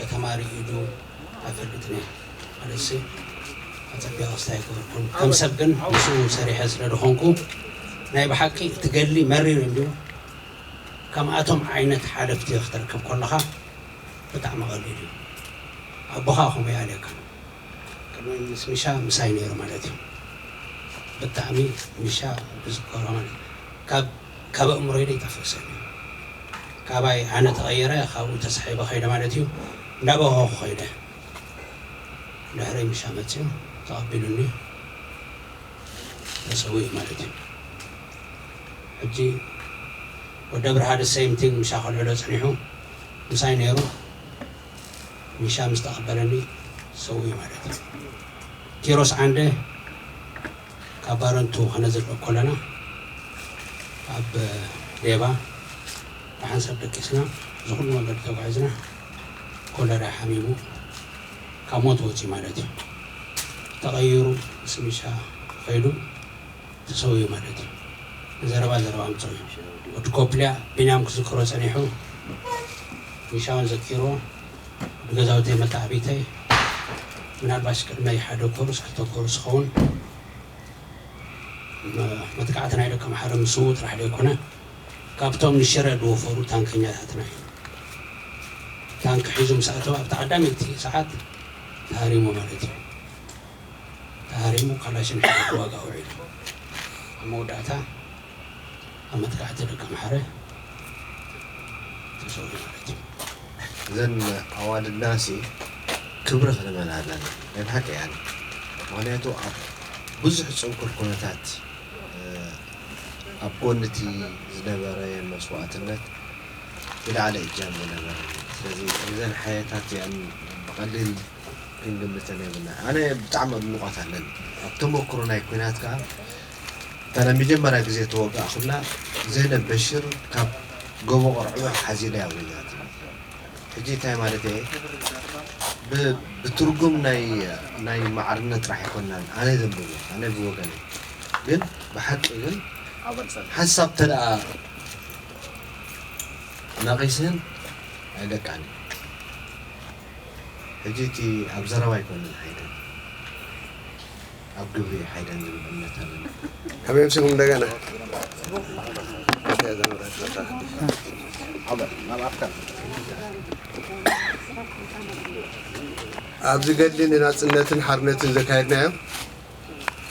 ኣይተማሪኡ ድዩ ኣይፈልጥን እየ። ማለትሲ ኣጸቢቐ ክስታይ ኣይገበርኩን። ከም ሰብ ግን ምስኡ ሰሪሐ ስለ ዝኾንኩ ናይ ብሓቂ እቲ ገድሊ መሪር እንድዩ። ከምኣቶም ዓይነት ሓለፍቲ ክትረክብ ከለኻ ብጣዕሚ ቀሊል እዩ። ኣቦኻ ከምኡ ይኣልየካ። ቅድሚ ምስ ሚሻ ምሳይ ነይሩ ማለት እዩ። ብጣዕሚ ሚሻ ብዝከሮ ማለት ካብ ካብ ኣእምሮይ ዘይጠፍእ ሰብ እዩ። ካባይ ኣነ ተቐየረ ካብኡ ተሳሒበ ከይደ ማለት እዩ። እንዳበኸኹ ከይደ። ድሕረይ ሚሻ መፅኡ ተቐቢሉኒ ተሰዊኡ ማለት እዩ። ሕጂ ወዲ ኣብርሃ the same thing ምሻ ከልዕሎ ጸኒሑ ምሳይ ነይሩ። ሚሻ ምስ ተቐበለኒ ሰዊኡ ማለት እዩ። ኪሮስ ዓንደ ካብ ባረንቱ ከነዝልእ ከለና ኣብ ሌባ ብሓንሳብ ደቂስና እዚ ኩሉ መንገዲ ተጓዒዝና ኮለራ ሓሚሙ ካብ ሞት ወፂኡ ማለት እዩ። ተቐይሩ ምስ ሚሻ ከይዱ ተሰዊኡ ማለት እዩ። ንዘረባ ዘረባ ኣምፅኡ እዩ። ወዲ ኮፕልያ ቢንያም ክዝክሮ ፀኒሑ ሚሻውን ዘኪርዎ ወዲ ገዛውተይ መተዓቢተይ ምናልባሽ ቅድመይ ሓደ ኮርስ ክልተ ኮርስ ክኸውን መጥቃዕቲ ናይ ደቂ ኣምሓሩ ምስኡ ጥራሕ ዘይኮነ ካብቶም ንሽረ ዝወፈሩ ታንከኛታትና እዩ። ታንክ ሒዙ ምስ ኣተወ ኣብቲ ቀዳመይቲ ሰዓት ተሃሪሙ ማለት እዩ። ተሃሪሙ ካላሽን ሒዙ ክዋጋእ ውዒሉ። ኣብ መወዳእታ ኣብ መጥቃዕቲ ደቂ ኣምሓረ ተሰዊኡ ማለት እዩ። እዘን ኣዋልድናሲ ክብሪ ክንበን ኣለና። ናይ ብሓቂ እያ። ምኽንያቱ ኣብ ብዙሕ ጽንኩር ኩነታት ኣብ ጎኒ እቲ ዝነበረ መስዋእትነት ዝለዓለ እጃም ዝነበረ። ስለዚ እዘን ሓየታት እዚኣን ብቐሊል ክንግምተን የብልና። ኣነ ብጣዕሚ ኣድንቖት ኣለኒ። ኣብ ተመክሮ ናይ ኲናት ከኣ እታ ናይ መጀመርያ ግዜ ተወጋእኩላ ዘይነብ በሽር ካብ ጎቦ ቆርዕዮ ሓዚላ እያ ወሪዳትኒ። ሕጂ እንታይ ማለት እየ? ብ-፣ ብትርጉም ናይ፣ ናይ ማዕርነት ጥራሕ ኣይኮናን ኣነ ዘንብቦ፣ ኣነ ብወገነይ። ግን ብሓቂ ግን ሓንሳብ ተደኣ ናቒስህን ኣይለቃን እዩ። ሕጂ እቲ ኣብ ዘረባ ኣይኮነን ሓይለን፣ ኣብ ግብሪ ሓይለን ዝብል እምነት ኣለኒ። ከመይ ኣምሲኹም እንደገና? ኣብዚ ገድሊ ንናጽነትን ሓርነትን ዘካየድናዮ፣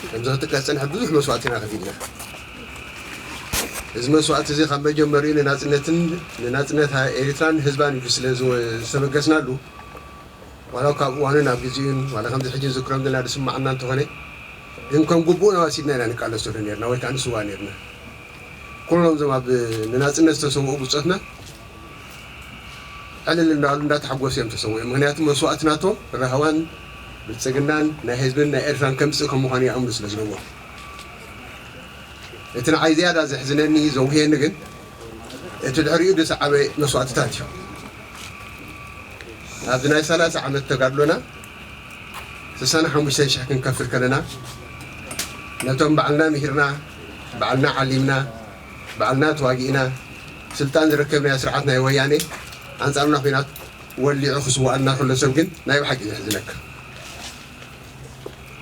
ከምዚ ክጥቀስ ዝጸንሐ ብዙሕ መስዋእቲ ኢና ከፊልና። እዚ መስዋእቲ እዚ ካብ መጀመሪኡ ንናጽነትን፣ ንናጽነት ኤሪትራን ህዝባን ኢሉ ስለ ዝወ-፣ ዝተበገስናሉ፣ ዋላ ካብ እዋኑ ናብ ግዜኡን ዋላ ከምዚ ሕጂ ንዝክሮም ዘለና ዝስምዓና እንተኾነ፣ ግን ከም ግቡእና ወሲድና ኢና ንቃለሰሉ ነርና ወይ ከኣ ንስዋእ ነርና። ኩሎም እዞም ኣብ ንናጽነት ዝተሰውኡ ብጾትና ዕልል እንዳበሉ እንዳተሓጎሱ እዮም ተሰዊኦም። ምኽንያቱ መስዋእቲ ናቶም ራህዋን ብልጽግናን ናይ ህዝብን ናይ ኤርትራን ከምጽእ ከም ምዃኑ ይኣምኑ ስለ ዝነበሩ። እቲ ንዓይ ዝያዳ ዘሕዝነኒ ዘውህየኒ ግን እቲ ድሕሪኡ ዝሰዓበ መስዋእትታት እዩ። ኣብዚ ናይ ሰላሳ ዓመት ተጋድሎና ስሳን ሓሙሽተን ሽሕ ክንከፍል ከለና ነቶም ባዕልና ምሂርና፣ ባዕልና ዓሊምና፣ ባዕልና ተዋጊእና ስልጣን ዝረከብናዮ ስርዓት ናይ ወያኔ ኣንጻርና ኲናት ወሊዑ ክስዋኣልና ከሎ ሰብ ግን ናይ ብሓቂ ዘሕዝነካ።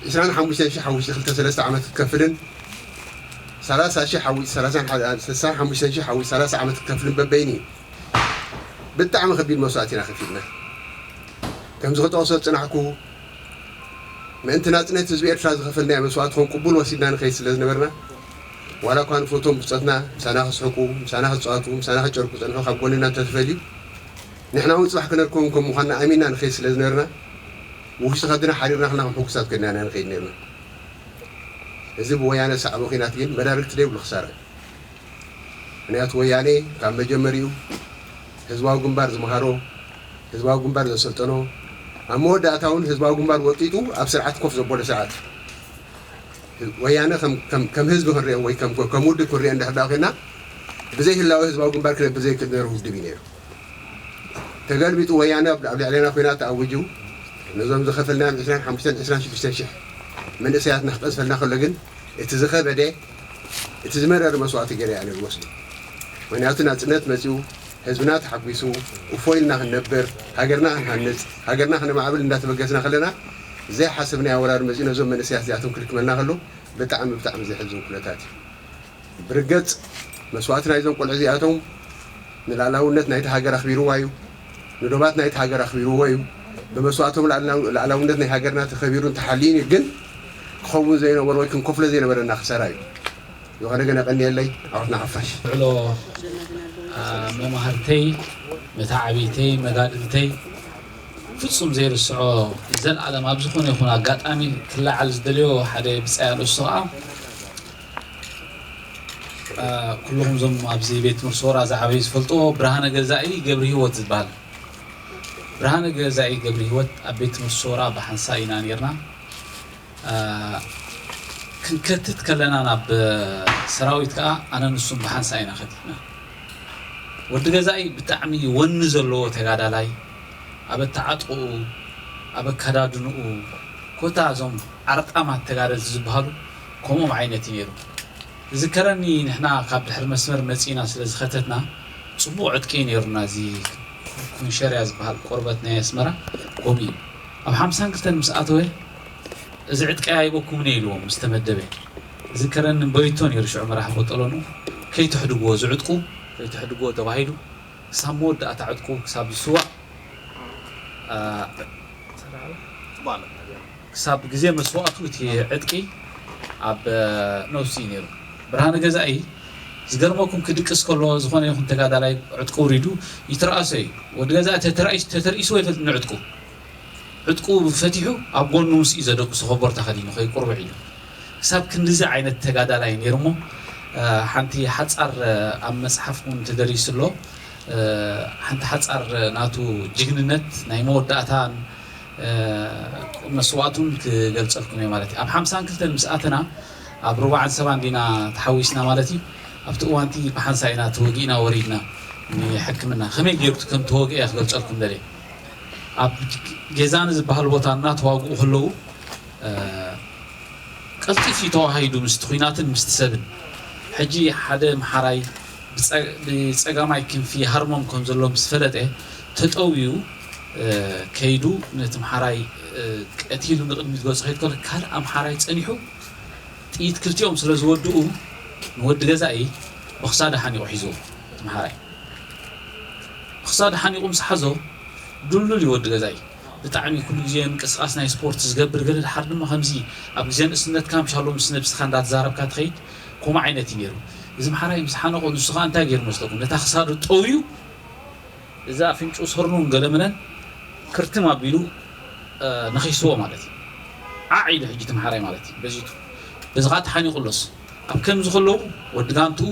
ዕስራን ሓሙሽተን ሽሕ ሓዊሱ ክልተ ሰለስተ ዓመት ክትከፍልን ሰላሳ ሽሕ ሓዊሱ ሰላሳን ሓ-፣ ስሳን ሓሙሽተን ሽሕ ሓዊሱ ሰላሳ ዓመት ክትከፍልን በበይኑ እዩ። ብጣዕሚ ከቢድ መስዋእቲ ኢና ከፊልና። ከምዚ ክጠቕሶ ዝጽናሕኩ ምእንቲ ናጽነት ህዝቢ ኤርትራ ዝኸፈልናዮ መስዋእቲ ከም ቅቡል ወሲድና ንኸይድ ስለ ዝነበርና ዋላ እኳ ንፈትዎም ብጾትና ምሳና ክስሕቁ፣ ምሳና ክጻወቱ፣ ምሳና ክጨርቁ ዝጸንሑ ካብ ጎንና እንተተፈልዩ ንሕና እውን ጽባሕ ክነርከቦም ከም ምዃንና ኣሚንና ንኸይድ ስለ ዝነበርና ውሽጢ ከድና ሓሪርና ክና ከም ሕጉሳት ኮይንና ኢና ንኸይድ ነርና። እዚ ብወያነ ዝሰዓበ ኲናት ግን መዳርግቲ ዘይብሉ ክሳራ እዩ። ምኽንያቱ ወያነ ካብ መጀመሪኡ ህዝባዊ ግንባር ዝመሃሮ፣ ህዝባዊ ግንባር ዘሰልጠኖ፣ ኣብ መወዳእታ እውን ህዝባዊ ግንባር ወጢጡ ኣብ ስርዓት ኮፍ ዘበሎ ስርዓት እዩ። ወያነ ከም፣ ከም፣ ከም ህዝቢ ክንሪኦ ወይ ከም፣ ከም ውድብ ክንሪኦ እንድሕር ደኣ ኮይና ብዘይ ህላወ ህዝባዊ ግንባር ክነብር ዘይክእል ነይሩ ውድብ እዩ ነይሩ። ተገልቢጡ ወያነ ኣብ፣ ኣብ ልዕሌና ኲናት ተኣዊጁ ነዞም ዝኸፈልናዮም ዕስራን ሓሙሽተን ዕስራን ሽዱሽተን ሽሕ መንእሰያትና ክቐዝፈልና ከሎ ግን እቲ ዝኸበደ እቲ ዝመረረ መስዋእቲ ገይረ እያ ነይሩ ወስዱ። ምኽንያቱ ናጽነት መጺኡ ህዝብና ተሓጒሱ እፎ ኢልና ክንነብር ሃገርና ክንሃንጽ ሃገርና ክነማዕብል እንዳተበገስና ከለና ዘይሓሰብናዮ ወራር መጺኡ ነዞም መንእሰያት እዚኣቶም ክልክመልና ከሎ ብጣዕሚ ብጣዕሚ ዘሕዝን ኩነታት እዩ። ብርገጽ መስዋእቲ ናይዞም ቆልዑ እዚኣቶም ንላዕላውነት ናይቲ ሃገር ኣኽቢርዋ እዩ። ንዶባት ናይቲ ሃገር ኣኽቢርዎ እዩ። ብመስዋእቶም ላዕላው-፣ ላዕላውነት ናይ ሃገርና ተኸቢሩን ተሓልዩን እዩ። ግን ክኸውን ዘይነበሮ ወይ ክንከፍሎ ዘይነበረና ክሳራ እዩ። ዝኾነ ግን ኣቐንየለይ ኣወትና ሓፋሽ። ውዕሎ፣ ኣ፣ መማህርተይ፣ መታዕቢተይ፣ መጋድልተይ ፍጹም ዘይርስዖ ንዘለኣለም ኣብ ዝኾነ ይኹን ኣጋጣሚ ክለዓል ዝደልዮ ሓደ ብጻይ ኣርእስቶ ከኣ፣ ኣ፣ ኩልኹም እዞም ኣብዚ ቤት ትምህርቲ ሶራ ዝዓበዩ ዝፈልጥዎ ብርሃነ ገዛኢ ገብረ ህይወት ዝበሃል። ብርሃነ ገዛኢ ገብረ ህይወት ኣብ ቤት ትምህርቲ ሶራ ብሓንሳእ ኢና ኔርና። ኣ፣ ክንከትት ከለና ናብ ሰራዊት ከኣ ኣነ ንሱን ብሓንሳእ ኢና ከቲትና። ወዲ ገዛኢ ብጣዕሚ ወኒ ዘለዎ ተጋዳላይ፣ ኣብ ኣተዓጥቕኡ፣ ኣብ ኣከዳድንኡ፣ ኮታ እዞም ዓርጣማት ተጋደልቲ ዝበሃሉ ከምኦም ዓይነት እዩ ነይሩ። ዝዝከረኒ ንሕና ካብ ድሕሪ መስመር መጺእና ስለ ዝኸተትና ጽቡቕ ዕጥቂ እዩ ነይሩና። እዚ ኩንሸርያ ዝበሃል ቆርበት ናይ ኣስመራ ከምኡ እዩ። ኣብ ሓምሳን ክልተን ምስ ኣተወ እዚ ዕጥቂ ኣይበኩምን እየ ኢልዎም ምስ ተመደበ። ዝዝከረኒ በይቶ ነይሩ ሽዑ መራሒ ቦጠሎኑ። ከይትሕድግዎ እዚ ዕጥቁ፣ ከይትሕድግዎ ተባሂሉ ክሳብ መወዳእታ ዕጥቁ ክሳብ ዝስዋእ ክሳብ ግዜ መስዋእቱ እቲ ዕጥቂ ኣብ ነብሱ እዩ ነይሩ። ብርሃነ ገዛኢ ዝገርመኩም ክድቅስ ከሎ ዝኾነ ይኹን ተጋዳላይ ዕጥቁ ውሪዱ ይትረኣሶ እዩ። ወዲ ገዛኢ ተተራኢስ- ተተርኢስዎ ይፈልጥ ንዕጥቁ። ዕጥቁ ፈቲሑ ኣብ ጎኑ ምስ እዩ ዘደቅሶ ኮቦርታ ከዲኑ ከይቁርብዕ ኢሉ። ክሳብ ክንድዚ ዓይነት ተጋዳላይ ነይሩ እሞ ሓንቲ ሓፃር ኣብ መፅሓፍ እውን ተደሪሱ ኣሎ። ሓንቲ ሓፃር ናቱ ጅግንነት ናይ መወዳእታን መስዋእቱን ክገልፀልኩም እየ ማለት እዩ። ኣብ ሓምሳን ክልተን ምስ ኣተና ኣብ ሩባዕን ሰባን ዲና ተሓዊስና ማለት እዩ። ኣብቲ እዋንቲ ብሓንሳ ኢና ተወጊእና ወሪድና ንሕክምና። ከመይ ገይሩ ከም ተወግአ ክገልፀልኩም ደልየ። ኣብ ጌዛኒ ዝበሃል ቦታ እናተዋግኡ ከለዉ ቀልጢፍ እዩ ተዋሃይዱ ምስቲ ኲናትን ምስቲ ሰብን። ሕጂ ሓደ ኣምሓራይ ብጸ- ብጸጋማይ ክንፊ ሃርሞም ከም ዘሎ ምስ ፈለጠ ተጠውዩ ከይዱ ነቲ ኣምሓራይ ቀቲሉ ንቕድሚት ገጹ ከይድ ከሎ ካልእ ኣምሓራይ ጸኒሑ ጥይት ክልቲኦም ስለ ዝወድኡ ንወዲ ገዛኢ ብኽሳዱ ሓኒቑ ሒዝዎ እቲ ኣምሓራይ ብኽሳዱ ሓኒቑ ምስ ሓዞ ድልዱል እዩ ወዲ ገዛኢ። ብጣዕሚ ኩሉ ግዜ ምንቅስቃስ ናይ ስፖርት ዝገብር ገለ ድሓር ድማ ከምዚ ኣብ ግዜ ንእስነትካ ምሻሎ ምስ ነብስኻ እንዳተዛረብካ ትኸይድ ከምኡ ዓይነት እዩ ነይሩ። እዚ ኣምሓራይ ምስ ሓነቆ ንሱ ከዓ እንታይ ገይሩ መስለኩም? ነታ ክሳዱ ጠውዩ እዛ ኣፍንጭኡ ሰርኑን ገለመለን ክርትም ኣቢሉ ነኺስዎ ማለት እዩ። ዓዕ ኢሉ ሕጂ እቲ ኣምሓራይ ማለት እዩ በዚቱ በዚ ከዓ ተሓኒቁ ኣሎስ ኣብ ከምዚ ከለዉ ወዲ ጋንትኡ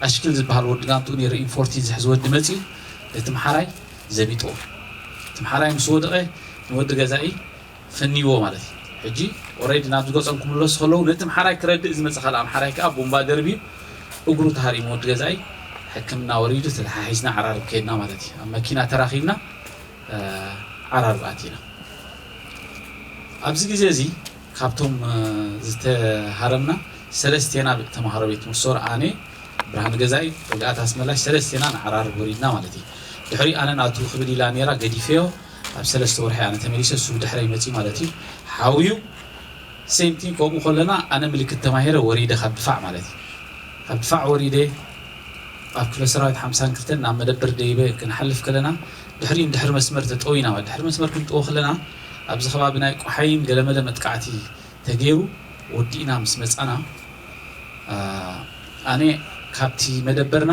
ኣሽክል ዝበሃል ወዲ ጋንትኡ ነይሩ ኢንፎርቲን ዝሕዝ ወዲ መፂኡ ነቲ ኣምሓራይ ዘቢጥዎ። እቲ ኣምሓራይ ምስ ወደቐ ንወዲ ገዛኢ ፈንይዎ ማለት እዩ። ሕጂ ኦሬዲ ናብ ዝገጾም ክምለሱ ከለዉ ነቲ ኣምሓራይ ክረድእ ዝመፀ ካልእ ኣምሓራይ ከዓ ቡምባ ደርብዩ እግሩ ተሃሪሙ ወዲ ገዛኢ ሕክምና ወሪዱ ተተሓሒዝና ዓራርብ ከይድና ማለት እዩ። ኣብ መኪና ተራኺብና ዓራርብ ኣቲና። ኣብዚ ግዜ እዚ ካብቶም ዝተሃረምና ሰለስቴና ተምሃሮ ቤት ትምህርቲ ሶር ኣነ ብርሃን ገዛኢ ወግኣት ኣስመላሽ ሰለስቴና ንዓራርብ ወሪድና ማለት እዩ። ድሕሪ ኣነ ናቱ ክብል ኢላ ነይራ ገዲፈዮ ኣብ ሰለስተ ወርሒ ኣነ ተመሊሰ እሱ ብድሕረይ መፂ ማለት እዩ። ሓውዩ ሴምቲን ከምኡ ከለና ኣነ ምልክት ተማሂረ ወሪደ ካብ ድፋዕ ማለት እዩ። ካብ ድፋዕ ወሪደ ኣብ ክፍለ ሰራዊት ሓምሳን ክልተን ናብ መደበር ደይበ ክንሓልፍ ከለና ድሕሪኡ ንድሕሪ መስመር ተጠዊና ድሕሪ መስመር ክንጥዎ ከለና ኣብዚ ከባቢ ናይ ቆሓይን ገለመለ መጥቃዕቲ ተገይሩ ወዲእና ምስ መፃና ኣነ ካብቲ መደበርና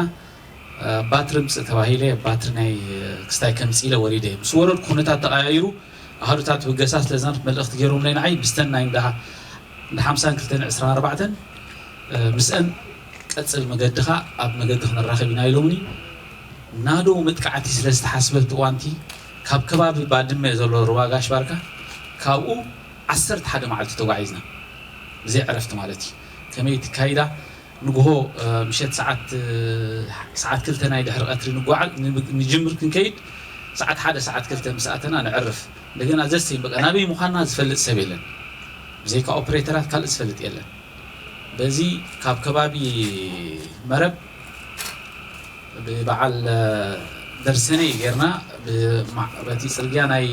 ባትሪ ምፅእ ተባሂለ ባትሪ ናይ ክስታይ ከምፅእ ኢለ ወሪደ ምስ ወረድኩ ኩነታት ተቐያይሩ ኣሃዱታት ብገሳ ስለ ዝነበርት መልእኽቲ ገይሮምለይ ንዓይ ምስተን ናይ እንዳ ሓምሳን ክልተን ዕስራን ኣርባዕተን ምስአን ቀፅል መገድኻ ኣብ መገዲ ክንራኸብ ኢና ኢሎምኒ ናዶ መጥቃዕቲ ስለ ዝተሓስበ እቲ እዋንቲ ካብ ከባቢ ባድመ ዘሎ ሩባ ጋሽ ባርካ ካብኡ ዓሰርተ ሓደ መዓልቲ ተጓዒዝና ብዘይ ዕረፍቲ ማለት እዩ ከመይ ትካይዳ ንግሆ ምሸት ሰዓት ሰዓት ክልተ ናይ ድሕሪ ቀትሪ ንጓዓዝ ንጅምር ክንከይድ ሰዓት ሓደ ሰዓት ክልተ ምስ ኣተና ንዕርፍ እንደገና ዘሰይ በቃ ናበይ ምዃንና ዝፈልጥ ሰብ የለን ብዘይካ ኦፕሬተራት ካልእ ዝፈልጥ የለን በዚ ካብ ከባቢ መረብ ብበዓል ደርሰነይ ጌርና በቲ ፅርግያ ናይ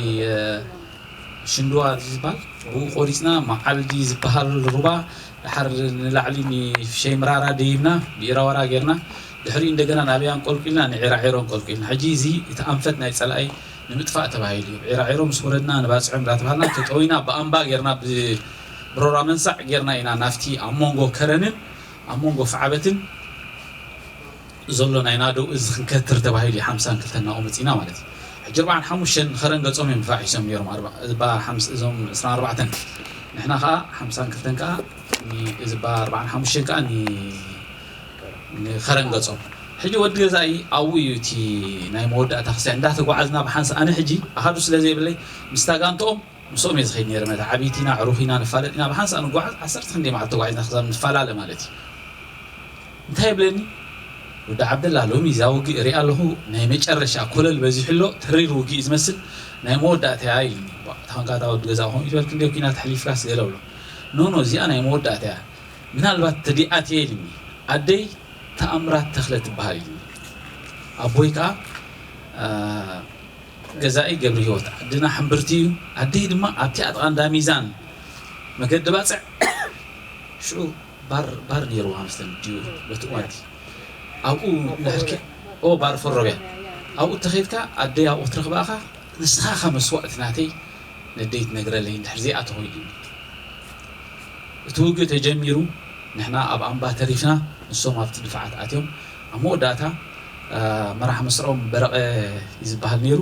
ሽንድዋ ዝበሃል ብኡ ቆሪፅና መዓልዲ ዝበሃል ሩባ ድሓር ንላዕሊ ንፍሸይ ምራራ ደይብና ብኢራወራ ጌርና ድሕሪኡ እንደገና ናበይ ኣንቆልቂልና ንዒራዒሮ ኣንቆልቂልና ሕጂ እዚ እቲ ኣንፈት ናይ ፀላኢ ንምጥፋእ ተባሂሉ እዩ ዒራዒሮ ምስ ወረድና ንባፅዖ እንዳተባሃልና ተጠዊና ብኣምባ ጌርና ብሮራ መንሳዕ ጌርና ኢና ናብቲ ኣብ መንጎ ከረንን ኣብ መንጎ ፋዕበትን ዘሎ ናይ ናደው እዚ ክንከትር ተባሂሉ እዩ ሓምሳን ክልተን ናብኡ መፂና ማለት እዩ ሕጂ ኣርባዓን ሓሙሽተን ንኸረን ገፆም እዮም ተፋሒሶም ነይሮም እባ ሓምስ እዞም ዕስራን ኣርባዕተን ንሕና ከዓ ሓምሳን ክልተን ከዓ እባ ኣርባዓን ሓሙሽተን ከዓ ንኸረን ገፆም ሕጂ ወዲ ገዛኢ ኣብኡ እዩ እቲ ናይ መወዳእታ ክሳይ እንዳተጓዓዝና ብሓንስ ኣነ ሕጂ ኣሃዱ ስለ ዘይብለይ ምስታ ጋንትኦም ምስኦም እየ ዝኸይድ ነይረ መታ ዓብይቲ ኢና ዕሩኽ ኢና ንፋለጥ ኢና ብሓንሳእ ንጓዓዝ ዓሰርተ ክንደይ መዓልቲ ተጓዒዝና ክዛብ ንፈላለ ማለት እዩ እንታይ ይብለኒ ወዲ ዓብደላ ሎሚ እዛ ውግእ ሪኣ ኣለኹ ናይ መጨረሻ ኮለል በዚሑ ኣሎ ተሪር ውግእ እዩ ዝመስል ናይ መወዳእታ እያ ኢልኒ ታንካታ ወዲ ገዛ ኹም ይትበል ክንደይ ኩናት ኣሕሊፍካስ ገለ ብሎ ኖኖ እዚኣ ናይ መወዳእታ እያ ምናልባት ተዲኣት እየ ኢልኒ ኣደይ ተኣምራት ተኽለ ትበሃል ኢልኒ ኣቦይ ከዓ ገዛኢ ገብረሂወት ዓድና ሕምብርቲ እዩ ኣደይ ድማ ኣብቲ ኣጥቓ እንዳ ሚዛን መገዲ ባፅዕ ሽዑ ባር ባር ነይርዋ መስተን ድዩ በቲ እዋንቲ ኣብኡ ንሕርኪ ኦ ባር ፈሮብያ ኣብኡ ተኸይድካ ኣደይ ኣብኡ ክትረኽባ ኢኻ ንስኻ ኸ መስዋእቲ ናተይ ነደይ ትነግረለይ እንድሕር ዘይኣተኹ ኢሉኒ። እቲ ውግእ ተጀሚሩ፣ ንሕና ኣብ ኣምባ ተሪፍና፣ ንሶም ኣብቲ ድፋዓት ኣትዮም። ኣብ መወዳእታ፣ እ፣ መራሕ መስርዖም በረቐ እዩ ዝበሃል ነይሩ።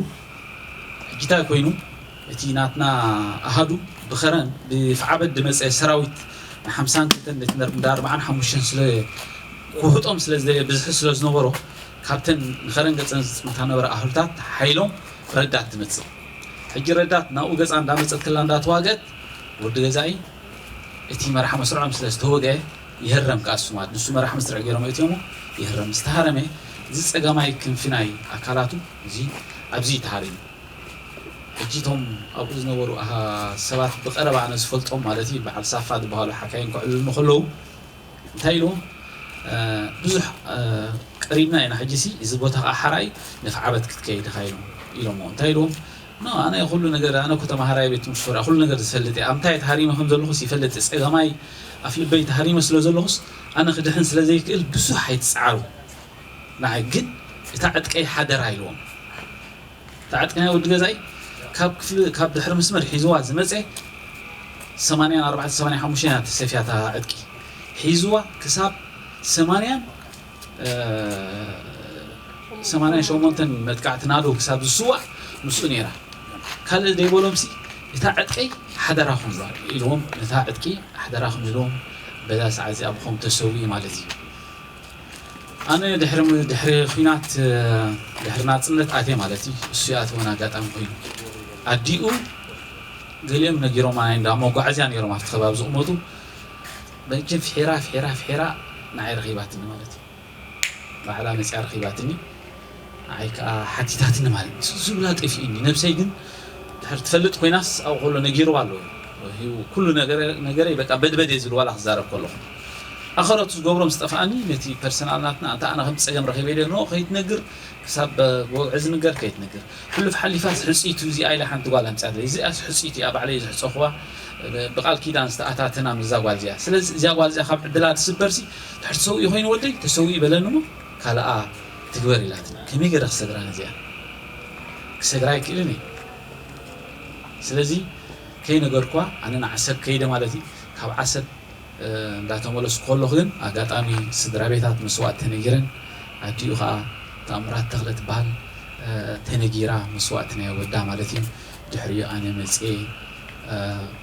ሕጂ እንታይ ኮይኑ፣ እቲ ናትና ኣሃዱ ብኸረን፣ ብፍዓበት ዝመጸ ሰራዊት ንሓምሳን ክልተን ነቲ ነር-፣ እንዳ ኣርባዓን ሓሙሽተን ስለ ክውህጦም ስለ ዝደለየ፣ ብዝሒ ስለ ዝነበሮ፣ ካብተን ንኸረን ገጸን ዝጥምታ ነበረ ኣህሉታት ሓይሎም ረዳት ትመጽእ። ሕጂ ረዳት ናብኡ ገጻ እንዳመጸት ከላ እንዳተዋገት፣ ወዲ ገዛኢ እቲ መራሒ መስርዖም ስለ ዝተወግአ ይህረም፣ ከኣ እሱ ማለት ንሱ መራሒ መስርዕ ገይሮም እትዮሞ ይህረም። ዝተሃረመ እዚ ጸጋማይ ክንፊ ናይ ኣካላቱ እዚ ኣብዚ ተሃሪሙ። ሕጂ እቶም ኣብኡ ዝነበሩ ኣሃ-፣ ሰባት ብቐረባ ኣነ ዝፈልጦም ማለት እዩ፣ በዓል ሳፋ ዝበሃሉ ሓካይም ክዕልሉኒ ከለዉ እንታይ ኢልዎም? እ፣ ብዙሕ፣ እ፣ ቀሪብና ኢና፣ ሕጂሲ እዚ ቦታ ኸዓ ሓራይ ንፍዓበት ክትከይድ ኢኻ ኢሎም፣ ኢሎምዎ። እንታይ ኢልዎም? ኖ፣ ኣነ ኩሉ ነገር፣ ኣነ እኮ ተማሃራይ ቤት ትምህርቲ ሶርያ፣ ኩሉ ነገር ዝፈልጥ እየ። ኣብ እንታይ ተሃሪመ ከም ዘለኹስ ይፈልጥ እየ። ጸገማይ ኣፍ ልበይ ተሃሪመ ስለ ዘለኹስ፣ ኣነ ክድሕን ስለ ዘይክእል ብዙሕ ኣይትጽዓሩ። ንዓይ ግን እታ ዕጥቀይ ሓደራ ኢልዎም። እታ ዕጥቂ ናይ ወዲ ገዛኢ ካብ ክፍሊ፣ ካብ ድሕሪ መስመር ሒዝዋ ዝመጸ ሰማንያን ኣርባዕተ ሰማንያን ሓሙሽተን እያ ተሰፍያ እታ ዕጥቂ። ሒዝዋ ክሳብ ሰማንያን፣ እ፣ ሰማንያን ሸሞንተን መጥቃዕቲ ናዶ ክሳብ ዝስዋእ ምስኡ ነይራ። ካልእ ዘይበሎምሲ እታ ዕጥቀይ ሓደራኹም ኢልዎም፣ ነታ ዕጥቂ ሓደራኹም ኢልዎም በዛ ሰዓት እዚኣ ብኸም ተሰዊኡ ማለት እዩ። ኣነ ድሕሪ፣ ድሕሪ ኲናት፣ ድሕሪ ናጽነት ኣትየ ማለት እዩ። እሱ ይኣተወን ኣጋጣሚ ኮይኑ። ኣዲኡ ገሊኦም ነጊሮማ፣ ናይ እንዳ መጓዓዝያ ነይሮም ኣብቲ ከባቢ ዝቕመጡ። መቸም ፍሒራ፣ ፍሒራ፣ ፍሒራ ንዓይ ረኺባትኒ ማለት እዩ። ባዕላ መጽያ ረኺባትኒ። ንዓይ ከኣ ሓቲታትኒ ማለት እዩ። ዝብላ ጠፊኡኒ። ነብሰይ ግን ድሕር ትፈልጥ ኮይናስ ኣብኡ ከሎ ነጊርዋ ኣሎ። ኩሉ ነገረ-፣ ነገረይ በቃ በድበድ እየ ዝብል ዋላ ክዛረብ ከለኹ። ኣኸረቱ ዝገብሮም ዝጠፍኣኒ ነቲ ፐርሰናል ናትና፣ እንተ ኣነ ከም ጸገም ረኺበ ኢለ፣ ኖ፣ ከይትነግር፣ ክሳብ ጎብዒ ዝንገር ከይትነግር። ሕሉፍ ሓሊፋስ ሕጽይቱ እዚኣ ኢላ ሓንቲ ጓል ኣምጽኣትለይ። እዚኣስ ሕጽይቱ እያ፣ ባዕለይ ዝሕጸኽዋ፣ ብ-፣ ብቓል ኪዳን ዝተኣታተና ምስዛ ጓል እዚኣ። ስለዚ እዚኣ ጓል እዚኣ ካብ ዕድላ ትስበርሲ፣ ድሕር ትሰውኢ ኮይኑ ወደይ፣ ተሰውኢ በለኒ እሞ፣ ካልኣ ትግበር ኢላትኒ። ከመይ ገይረ ክሰግራ ነዚኣ? ክሰግራ ኣይክእልን እየ። ስለዚ ከይነገርኳ ኣነ ንዓሰብ ከይደ ማለት እዩ። ካብ ዓሰብ፣ እ፣ እንዳተመለስኩ ከለኹ ግን ኣጋጣሚ ስድራ ቤታት መስዋእቲ ተነጊረን፣ ኣዲኡ ኸዓ ተኣምራት ተኽለ ትበሃል፣ እ፣ ተነጊራ መስዋእቲ ናይ ወዳ ማለት እዩ። ድሕሪኡ ኣነ መፅየ፣ እ፣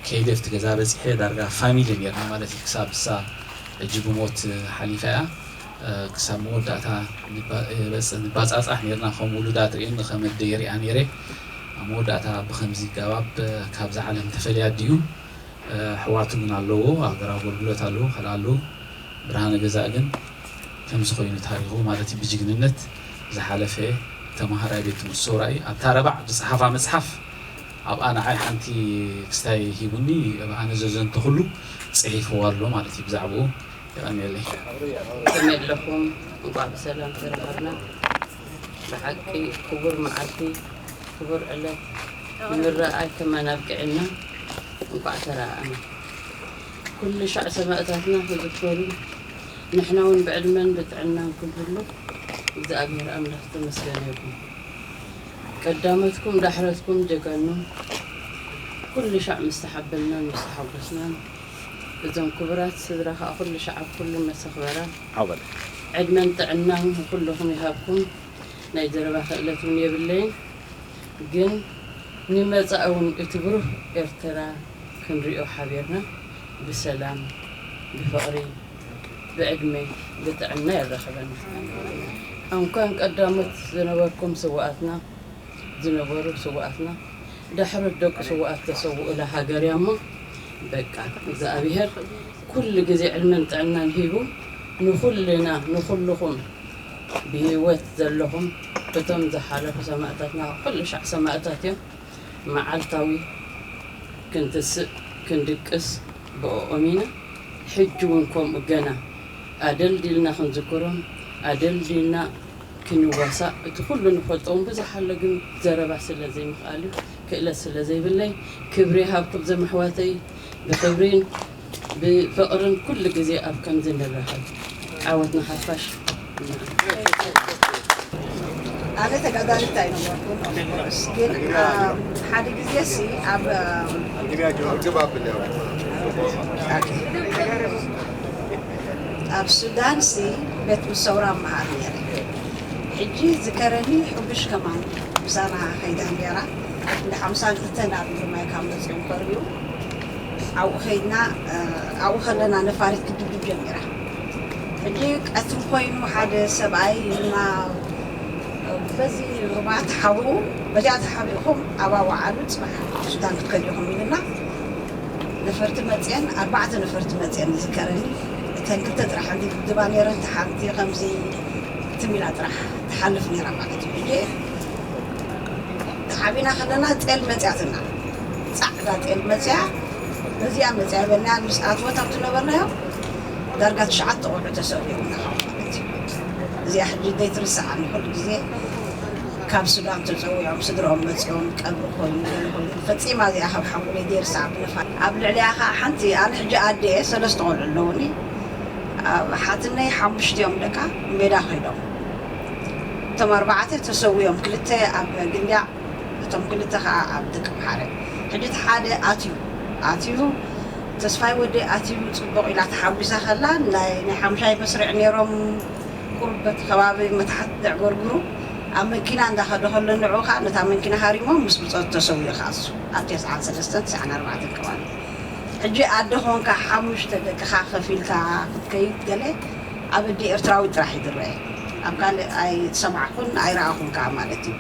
ከይደ ኣብቲ ገዛ በፂሐ ዳርጋ ፋሚሊ ነርና ማለት እዩ። ክሳብ እሳ ሕጂ ብሞት ሓሊፋ እያ። እ፣ ክሳብ መወዳእታ ንባ-፣ እ፣ በጽ-፣ ንባጻጻሕ ነርና ከም ውሉዳት ርእየኒ ከም ኣደ ይሪኣ ነይረ። ኣብ መወዳእታ ብኸምዚ ገባብ፣ እ፣ ካብዛ ዓለም ተፈልያ ድዩ? እ፣ ኣሕዋቱ ግን ኣለዎ፣ ኣብ ሃገር ኣገልግሎት ኣለዎ፣ ካልእ ኣለዎ። ብርሃነ ገዛእ ግን ከምዚ ኮይኑ ታሪኹ ማለት እዩ፣ ብጅግንነት ዝሓለፈ ተማሃራይ ቤት ትምህርቲ ሰውራይ ኣብታ ረባዕ ዝጸሓፋ መጽሓፍ ኣብኣ ንዓይ ሓንቲ ክስታይ ሂቡኒ፣ ኣብ ኣነ ዘዘንተኹሉ ጽሒፍዎ ኣሎ ማለት እዩ ብዛዕባኡ። የቐንየለይ። ከመይ ኣለኹም? እንቋዕ ብሰላም ተራኸብና። ብሓቂ ክቡር መዓልቲ፣ ክቡር ዕለት ንምርኣይ ከማን ኣብቅዕና። እንቋዕ ተራኣና። ኩሉ ሻዕ ሰማእታትና ክዝከሩ፣ ንሕና እውን ብዕድመን ብጥዕናን ክንህሉ እግዚኣብሔር ኣምላኽ ዝተመስገነ ይኹን። ቀዳመትኩም ዳሕረትኩም ጀጋኑ፣ ኩሉ ሻዕ ምስ ተሓበንናን ምስ ተሓጎስናን፣ እዞም ክቡራት ስድራ ከኣ ኩሉ ሻዕ ኣብ ኩሉ መሰኽበራ ዓው በለ። ዕድመን ጥዕናን ንኩልኹም ይሃብኩም። ናይ ዘረባ ክእለት እውን የብለይን፣ ግን ንመጻኢ እውን እቲ ብሩህ ኤርትራ ክንሪኦ ሓቢርና ብሰላም፣ ብፍቕሪ፣ ብዕድመ፣ ብጥዕና የራኽበና። እንኳን ቀዳሞት ዝነበርኩም ስውኣትና፣ ዝነበሩ ስውኣትና፣ ዳሕሮት ደቂ ስውኣት ተሰውኡላ ሃገር እያ እሞ፣ በቃ እግዚኣብሔር ኩሉ ግዜ ዕድመን ጥዕናን ሂቡ ንኹልና፣ ንኹልኹም ብህይወት ዘለኹም፣ እቶም ዝሓለፉ ሰማእታትና፣ ኩሉ ሻዕ ሰማእታት እዮም። መዓልታዊ ክንትስእ፣ ክንድቅስ ብኦኦም ኢና። ሕጂ እውን ከምኡ ገና ኣደልዲልና ክንዝክሮም፣ ኣደልዲልና ክንዋሳእ፣ እቲ ኩሉ ንፈልጦ እውን ብዙሕ ኣሎ፣ ግን ዘረባ ስለ ዘይምኽኣል እዩ፣ ክእለት ስለ ዘይብለይ። ክብሪ ይሃብኩም ዘም ኣሕዋተይ፣ ብኽብሪን ብፍቕርን ኩሉ ግዜ ኣብ ከምዚ ንራኸብ። ዓወት ንሓፋሽ። ኣነ ተጋዳሊት ኣይነበርኩን፣ of course፣ ግን ሓደ ግዜ ሲ ኣብ ኣብ ሱዳን ሲ ቤት ምሰውራ መሃር ነይረ። ሕጂ ዝከረኒ ሕቡሽ ከማን ምሳና ከይዳ ነይራ። እንደ ሓምሳን ክልተን ኣብ ግርማይ ካብ መፅኦም ከርእዩ ኣብኡ ከይድና ኣብኡ ከለና ነፋሪት ክድብድብ ጀሚራ። ሕጂ ቀትሪ ኮይኑ ሓደ ሰብኣይ እና በዚ ሩባ ተሓብኡ በዚኣ ተሓቢእኹም ኣብ ኣዋዓሉ ፅባሕ ሱዳን ክትከዱ ኢኹም ኢልና ነፈርቲ መፅየን ኣርባዕተ ነፈርቲ መፅየን ዝከረኒ። እተን ክልተ ጥራሕ እንዲ ድብድባ ነይረን፣ እታ ሓንቲ ከምዚ ትም ኢላ ጥራሕ ትሓልፍ ነይራ ማለት እዩ። ሕጂ ተሓቢና ከለና ጤል መፅያትና፣ ፃዕዳ ጤል መፅያ፣ በዚኣ መፅያ በልና ምስ ኣትወት ኣብቲ ነበርናዮ ዳርጋ ትሽዓተ ቆልዑ ተሰዊሩና ማለት እዩ። እዚኣ ሕጂ ዘይትርስዓኒ፣ ኩሉ ግዜ ካብ ሱዳን ተፀዊዖም ስድራኦም መፂኦም ቀብሪ ኮይኑ ገለ ኮይኑ ፈፂማ እዚኣ ካብ ሓሙለይ ዘይርስዓ ብነፋ ኣብ ልዕሊኣ ከዓ ሓንቲ ኣነ ሕጂ ኣደ እየ፣ ሰለስተ ቆልዑ ኣለውኒ። ሓትነይ ሓሙሽቲኦም ደቃ ሜዳ ከይዶም፣ እቶም ኣርባዕተ ተሰዊኦም፣ ክልተ ኣብ ግንዳዕ፣ እቶም ክልተ ከዓ ኣብ ደቂ ምሓረ። ሕጂ እቲ ሓደ ኣትዩ ኣትዩ ተስፋይ ወደይ ኣትዩ ፅቡቕ ኢላ ተሓጒሳ ከላ ናይ ናይ ሓምሻይ መስርዕ ነይሮም ቁሩብ በቲ ከባቢ መታሕት ዘዕጎርጉሩ ኣብ መኪና እንዳኸደ ከሎ ንዑ ከዓ ነታ መንኪና ሃሪሞም ምስ ብፆት ተሰዊኡ ከዓ እሱ ኣብ ተስዓን ሰለስተን ተስዓን ኣርባዕተን ከባቢ። ሕጂ ኣደ ኾንካ ሓሙሽተ ደቅኻ ከፊልካ ክትከይድ ገለ ኣብ ኣደ ኤርትራዊ ጥራሕ እዩ ዝረአ። ኣብ ካልእ ኣይሰማዕኩን ኣይረኣኹን ከዓ ማለት እዩ።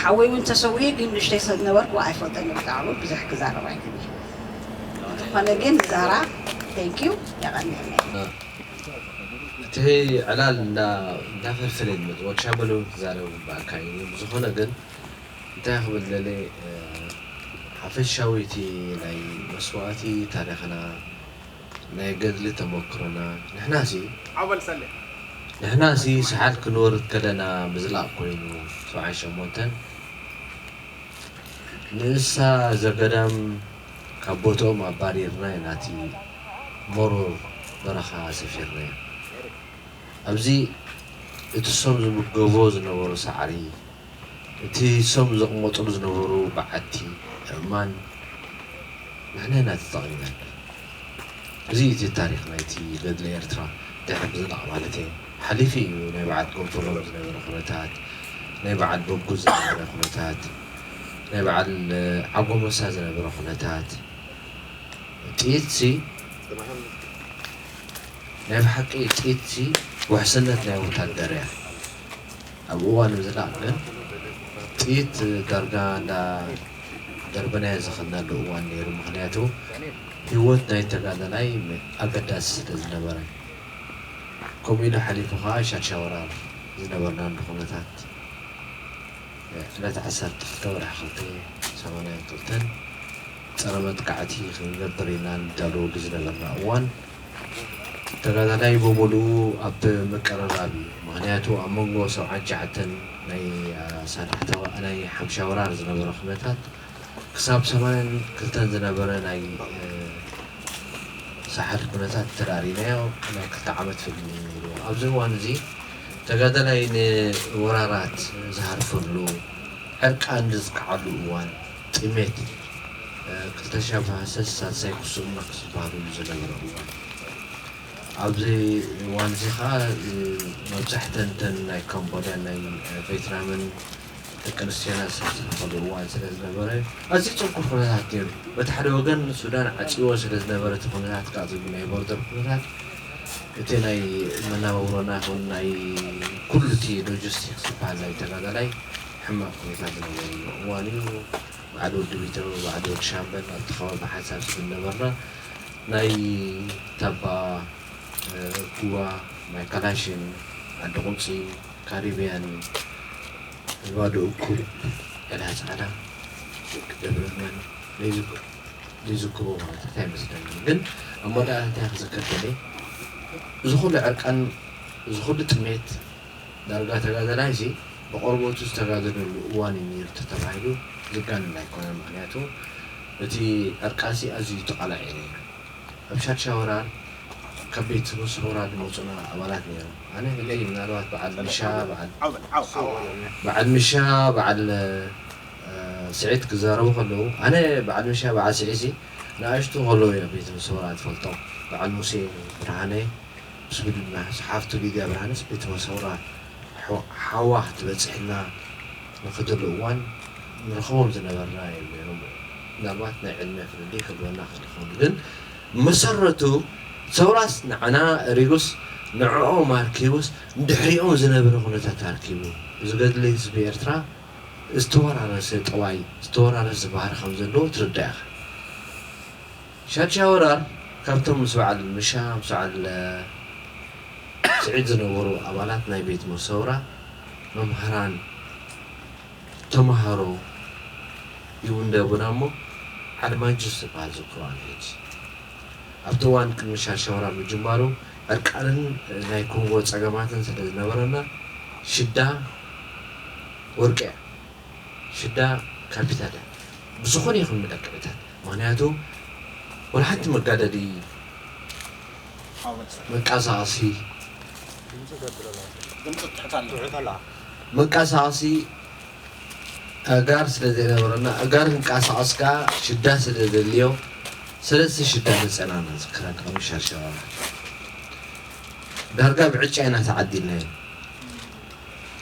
ሓወይ እውን ተሰዊኡ ግን ንእሽተይ ሰብ ነበርኩ ኣይፈልጠን ብጣዕሚ ብዙሕ ክዛረብ ኣይክእል። ዝኾነ ግን ዛራ thank you የቐንየለይ። እቲ ዕላል እንዳፈርፈረ ዝመፅ ወዲ ሻምበል እውን ክዛረብ ይግባእካ እዩ። ብዝኾነ ግን እንታይ ክብል ደልየ ሓፈሻዊ እቲ ናይ መስዋእቲ ታሪኽና ናይ ገድሊ ተመክሮና ንሕናሲ ዓወል ሰሌ ንሕናሲ ሰሓል ክንወርድ ከለና ምዝላቕ ኮይኑ ሰብዓን ሸሞንተን ንእሳ ዘገዳም ካብ ቦትኦም ኣባሪርና ኢና እቲ መሮር በረኻ ሰፊርናዮ። ኣብዚ እቲ እሶም ዝምገብዎ ዝነበሩ ሳዕሪ፣ እቲ እሶም ዘቕመጥሉ ዝነበሩ በዓቲ፣ ኣእማን ንሕና ኢና ተጠቒምናሉ። እዚ እዩ እቲ ታሪኽ ናይቲ ገድሊ ኤርትራ ድሕሪ ምዝላቕ ማለት እየ። ሓሊፉ እዩ ናይ በዓል ጎንፈሎም ዝነበረ ኩነታት፣ ናይ በዓል በጉ ዝነበረ ኩነታት፣ ናይ በዓል ዓጎመሳ ዝነበረ ኩነታት። ጥይትሲ ናይ ብሓቂ ጥይትሲ ውሕስነት ናይ ወታደር እያ። ኣብ እዋን ምዝላቕ ግን ጥይት ዳርጋ እንዳ ደርበናዮ ዝኸድናሉ እዋን ነይሩ። ምኽንያቱ ህይወት ናይ ተጋዳላይ ኣገዳሲ ስለ ዝነበረ። ከምኡ ኢሉ ሓሊፉ ከዓ ሻድሻይ ወራር ዝነበርናሉ ኩነታት ዕለት ዓሰርተ ክልተ ወርሒ ክልተ ሰማንያን ክልተን ፀረ መጥቃዕቲ ክንገብር ኢና ንዳለወሉ ዝነበርና እዋን ተጋዳላይ ብምሉኡ ኣብ ምቅርራብ እዩ። ምኽንያቱ ኣብ መንጎ ሰብዓን ትሽዓተን ናይ ኣሳዳሕተ ናይ ሓምሻ ወራር ዝነበረ ኩነታት ክሳብ ሰማንያን ክልተን ዝነበረ ናይ ሳሕል ኩነታት ተራእሪናዮ ናይ ክልተ ዓመት ፊልም እዩ ነይሩ። ኣብዚ እዋን እዚ ተጋዳላይ ንወራራት ዝሃርፈሉ ዕርቃን ዝዝክዓሉ እዋን ጥሜት ክልተ ሺሕ ሃሰስ ሳልሳይ ክስኡም ነክስ ዝበሃሉሉ ዝነበረ እዋን ኣብዚ እዋን እዚ ከዓ መብዛሕተን እተን ናይ ካምቦድያን ናይ ቬትናምን ደቂ ኣንስትዮና ዝተሳተፋሉ እዋን ስለ ዝነበረ ኣዝዩ ፅንኩር ኩነታት ነይሩ። በቲ ሓደ ወገን ሱዳን ዓፂዎ ስለ ዝነበረ እቲ ኩነታት ከዓ እዚ ናይ ቦርደር ኩነታት እቲ ናይ መናባብሮና ይኹን ናይ ኩሉ እቲ ሎጂስቲክስ ዝበሃል ናይ ተጋዳላይ ሕማቕ ኩነታት ዝነበረሉ እዋን እዩ። በዓል ወዲ ቢተው፣ በዓል ወዲ ሻምበል ኣብቲ ከባቢ ሓንሳብ ስለ ዝነበርና ናይ ታባ፣ ኩባ፣ ማይ ካላሽን፣ ዓዲ ቁንፂ፣ ካሪብያን፣ ባዶ እኩብ፣ ዕዳ ፃዕዳ፣ ደብረ እመን ዘይዝክሮ ኩነታት ኣይመስለንን። ግን ኣብ መወዳእታ እንታይ ክዝክር ደልየ እዚ ኩሉ ዕርቃን እዚ ኩሉ ጥሜት ዳርጋ ተጋዳላይ እዚ ብቆርበቱ ዝተጋደለሉ እዋን እዩ ነይሩ ተተባሂሉ ዝጋነን ኣይኮነን። ምኽንያቱ እቲ ዕርቃንሲ ኣዝዩ ተቓላዒ ነይሩ። ኣብ ሻድሻ ወራር ካብ ቤት ሰውራ ዝመፁና ኣባላት ነይሮም። ኣነ ኢለይ ምናልባት በዓል ምሻ በዓል በዓል ምሻ በዓል ስዒድ ክዛረቡ ከለዉ፣ ኣነ በዓል ምሻ በዓል ስዒድ ሲ ንኣሽቱ ከለዉ እየ ቤት ሰውራ ዝፈልጦም። በዓል ሙሴ ብርሃነ ምስ ብድና ሓፍቱ ሊድያ ብርሃነስ ቤት ሰውራ ሓዋ ክትበፅሕና ንክድሉ እዋን ንረኽቦም ዝነበርና እዮም ነይሮም። ምናልባት ናይ ዕድመ ፍልልይ ክህልወና ክእል ይኸውን፣ ግን መሰረቱ ሰውራስ ንዓና ሪጉስ ንዕኦም ኣርኪቡስ ንድሕሪኦም ዝነበረ ኩነታት ኣርኪቡ፣ እዚ ገድሊ ህዝቢ ኤርትራ ዝተወራረሰ ጠባይ ዝተወራረሰ ባህሪ ከም ዘለዎ ትርዳእ ኢኻ። ሻድሻይ ወራር ካብቶም ምስ በዓል ምሻ ምስ በዓል ስዒድ ዝነበሩ ኣባላት ናይ ቤት መሰውራ መምህራን ተምሃሮ ይውንደቡና እሞ ዓለማንጁስ ዝበሃል ዝክሮ ኣነ ሕጂ ኣብቲ እዋን ቅድሚ ሻድሻይ ወራር ምጅማሩ ዕርቃንን ናይ ኮንጎ ፀገማትን ስለ ዝነበረና ሽዳ ወርቂ እያ። ሽዳ ካፒታል እያ። ብዝኾነ ይኹን መለክዕታት ምክንያቱ ወላ ሓንቲ መጋደሊ መንቀሳቐሲ መንቀሳቐሲ ኣጋር ስለ ዘይነበረና ኣጋር ክንቀሳቐስ ከዓ ሽዳ ስለ ዘድልዮ ሰለስተ ሽዳ መፀናና ዝክረን ከም ሻርሻዋ ዳርጋ ብዕጫ ኢና ተዓዲልናዮ።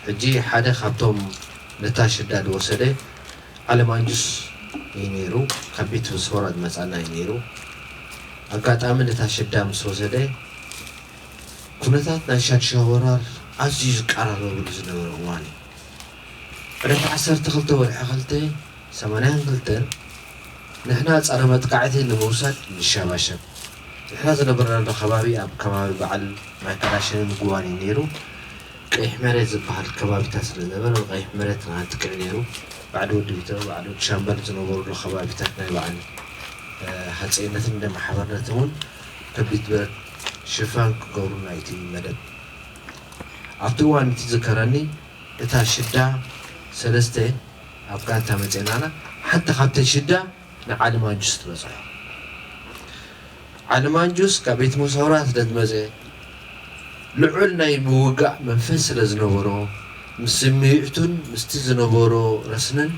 ሕጂ ሓደ ካብቶም ነታ ሽዳ ዝወሰደ ዓለማንጁስ እዩ ነይሩ። ካብ ቤት ሰውራ ዝመፃና እዩ ነይሩ። ኣጋጣሚ ነታ ሽዳ ምስ ወሰደ ኩነታት ናይ ሻድሻ ወራር ኣዝዩ ዝቀራረብሉ ዝነበረ እዋን እዩ። ዕለት ዓሰርተ ክልተ ወርሒ ክልተ ሰማንያን ክልተን ንሕና ጸረ መጥቃዕቲ ንምውሳድ ንሸባሸብ። ንሕና ዝነበርናሉ ከባቢ ኣብ ከባቢ በዓል ማይ ካላሽንን ጉባን እዩ ነይሩ። ቀይሕ መሬት ዝበሃል ከባቢታት ስለ ዝነበረ ብቀይሕ መሬት ንኸጥቅዕ ነይሩ። ባዕዲ ወዲ ቢተው፣ ባዕዲ ወዲ ሻምበል ዝነበሩሉ ከባቢታት ናይ በዓል ሃፀይነትን እንደ ማሕበርነትን እውን ከቢድ ብረት ሽፋን ክገብሩ ናይቲ መደብ ኣብቲ እዋን እቲ ዝከረኒ እታ ሽዳ ሰለስተ ኣብ ጋንታ መፅእናና ሓንቲ ካብተን ሽዳ ንዓሊ ማንጁስ ትበፅሖ። ዓሊ ማንጁስ ካብ ቤት ሙሳውራ ስለ ዝመፀ ልዑል ናይ ምውጋእ መንፈስ ስለ ዝነበሮ ምስ ስምዒቱን ምስቲ ዝነበሮ ረስንን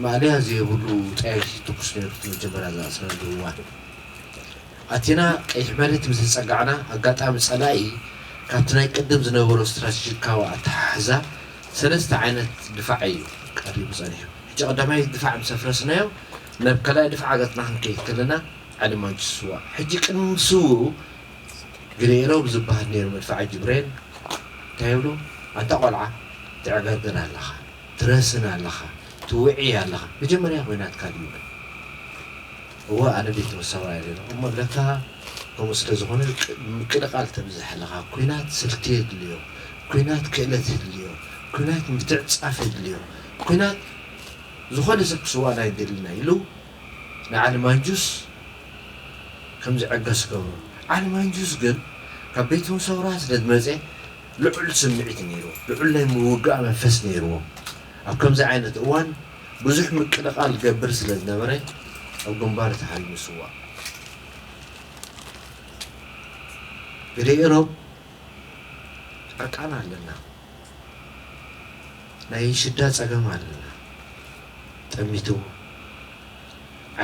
ማእለያ ዘይብሉ ጠያይቲ ትኩስ ነይሩ። እቲ መጀመርያ ዝኣስረሉ እዋን ኣቲና ቀይሕ መሬት ምስ ተጸጋዕና ኣጋጣሚ ጸላኢ ካብቲ ናይ ቅድም ዝነበሮ ስትራተጂካዊ ኣተሓሕዛ ሰለስተ ዓይነት ድፋዕ እዩ ቀሪቡ ጸኒሑ። ሕጂ ቀዳማይ ድፋዕ ምስ ኣፍረስናዮ ናብ ካልኣይ ድፋዕ ገጽና ክንከይድ ከለና ዓሊ ማንጁስ ስዋእ። ሕጂ ቅድሚ ምስውኡ ግሬሮ ብዝበሃል ነይሩ መድፍዓጂ ብሬን እንታይ ይብሉ ኣንታ ቆልዓ ትዕገርግር ኣለኻ። ትረስን ኣለኻ፣ ትውዒ ኣለኻ። መጀመርያ ኲናትካ ድዩ? እወ ኣነ ቤት መሳውራ እየ ነይረ። እሞ ለካ ከምኡ ስለ ዝኾነ ምቅልቓል ተብዝሕ ኣለኻ። ኲናት ስልቲ የድልዮ፣ ኲናት ክእለት የድልዮ፣ ኲናት ምትዕጻፍ የድልዮ፣ ኲናት ዝኾነ ሰብ ክስዋእና ኣይደልና ኢሉ ንዓሊ ማንጁስ ከም ዝዕገስ ገብሮ። ዓሊ ማንጁስ ግን ካብ ቤት መሳውራ ስለ ዝመጸ ልዑል ስምዒት ነይርዎ፣ ልዑል ናይ ምውጋእ መንፈስ ነይርዎ። ኣብ ከምዚ ዓይነት እዋን ብዙሕ ምቅልቓል ዝገብር ስለ ዝነበረ ኣብ ግንባር ተሃሪሙ ስዋእ። ግደ ኢሮብ ዕርቃና ኣለና። ናይ ሽዳ ጸገም ኣለና። ጠሚትዎ።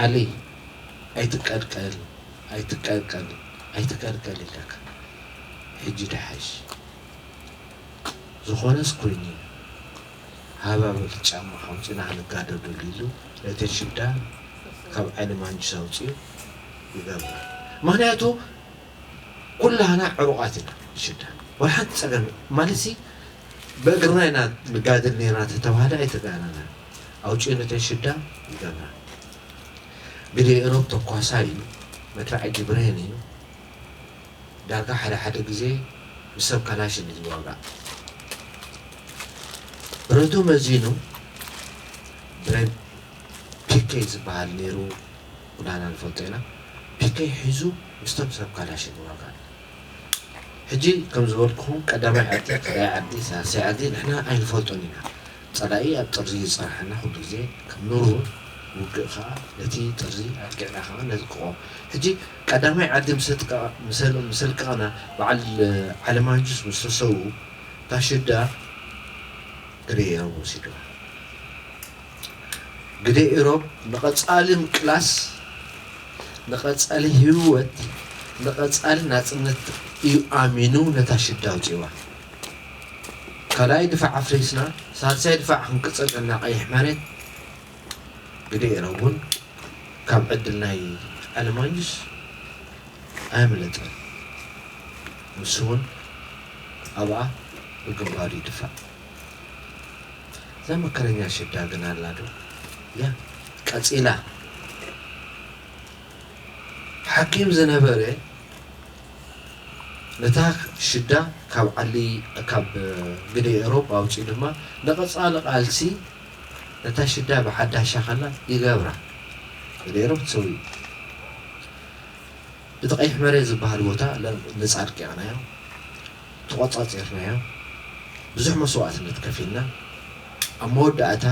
ዓሊ ኣይትቀልቀል ኣይትቀልቀል ኣይትቀልቀል ኢለካ። ሕጂ ደሓሽ። ዝኾነስ ኮይኑ ሃባብል ጫማ ኣውፂና ክንጋደደሉ ኢሉ ነተን ሽዳ ካብ ዓይኒ ማንጁስ ኣውፂኡ ይገብራ። ምክንያቱ ኩላህና ዕሩቓት ኢና። ሽዳ ዋላ ሓንቲ ፀገም ማለት ሲ ብእግርና ኢና ንጋደል ነይርና ተተባህለ ኣይተጋናና ኣውፂኡ ነተን ሽዳ ይገብራ። ግደ ኤሮብ ተኳሳይ እዩ። መድፍዓጂ ብሬን እዩ። ዳርጋ ሓደ ሓደ ግዜ ምስ ሰብ ካላሽን እዩ ዝዋጋእ። ብረቱ መዚኑ ብሬን ፒኬ ዝበሃል ነይሩ፣ ኩላና ንፈልጦ ኢና። ፒኬ ሒዙ ምስቶም ሰብ ካላሽን ይዋጋእ። ሕጂ ከም ዝበልኩኹም ቀዳማይ ዓዲ፣ ካልኣይ ዓዲ፣ ሳልሳይ ዓዲ ንሕና ኣይንፈልጦን ኢና። ጸላኢ ኣብ ጥርዚ ይጸንሓና ኩሉ ግዜ ከም ኑሩ ውግእ ኸዓ ነቲ ጥርዚ ኣጥቂዕና ኸዓ ነጥቅቖ። ሕጂ ቀዳማይ ዓዲ ምስ ኣጥቃ-፣ ምስ ኣል-፣ ምስ ኣልቀቕና በዓል ዓለማንጁስ ምስ ተሰዉ እታ ሽዳ ግደ ኢሮብ ወሲድዋ። ግደ ኢሮብ ንቐጻሊ ምቅላስ፣ ንቐጻሊ ህይወት፣ ንቐጻሊ ናጽነት እዩ ኣሚኑ ነታ ሽዳ ኣውጺእዋ። ካልኣይ ድፋዕ ኣፍሪስና፣ ሳልሳይ ድፋዕ ክንቅጽል እና ቀይሕ መሬት ግደ ኢሮብ እውን ካብ ዕድል ናይ ኣለማንጁስ ኣየምለጠን። ንሱ እውን ኣብኣ ብግንባሩ ይድፋዕ። እዛ መከረኛ ሽዳ ግን ኣላ ዶ? እያ ቀጺላ። ሓኪም ዝነበረ ነታ ሽዳ ካብ ዓሊ፣ ካብ ግደ ኤሮብ ኣውጺኡ ድማ ንቐጻሊ ቃልሲ ነታ ሽዳ ብሓዳሽ ሻኸላ ይገብራ። ግደ ኤሮብ ትሰውዩ። እቲ ቀይሕ መሬት ዝበሃል ቦታ ለ-፣ ነጻ ኣልቂቕናዮ፣ ተቖጻጺርናዮ፣ ብዙሕ መስዋእትነት ከፊልና። ኣብ መወዳእታ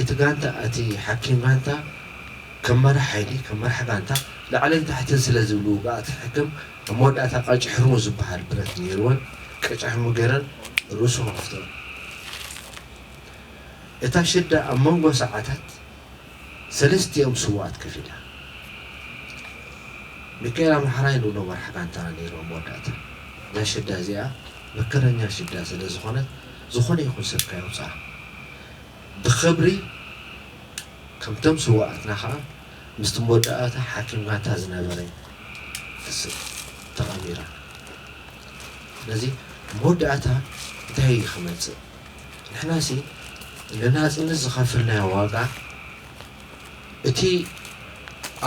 እቲ ጋንታ፣ እቲ ሓኪም ጋንታ ከም መራሕ ሓይሊ፣ ከም መራሕ ጋንታ ላዕልን ታሕትን ስለ ዝብሉ ውግኣት ሓኪም ኣብ መወዳእታ ቀጭሕርሙ ዝበሃል ብረት ነይርወን፣ ቀጭሕርሙ ገይረን ርእሱ ከፍተኦ። እታ ሽዳ ኣብ መንጎ ሰዓታት ሰለስቲኦም ስውኣት ከፊላ። ሚካኤል ኣምሓራይ ንብሎ መራሕ ጋንታና ነይሩ ኣብ መወዳእታ። እዛ ሽዳ እዚኣ መከረኛ ሽዳ ስለ ዝኾነት፣ ዝኾነ ይኹን ሰብ ከየውፅኣ ብኽብሪ፣ ከምቶም ስውኣትና ኸዓ ምስቲ መወዳእታ ሓኪም ጋንታ ዝነበረ ትስእ ተቐቢራ። ስለዚ መወዳእታ እንታይ እዩ ክመጽእ? ንሕናሲ ንናጽነት ዝኸፈልናዮ ዋጋ፣ እቲ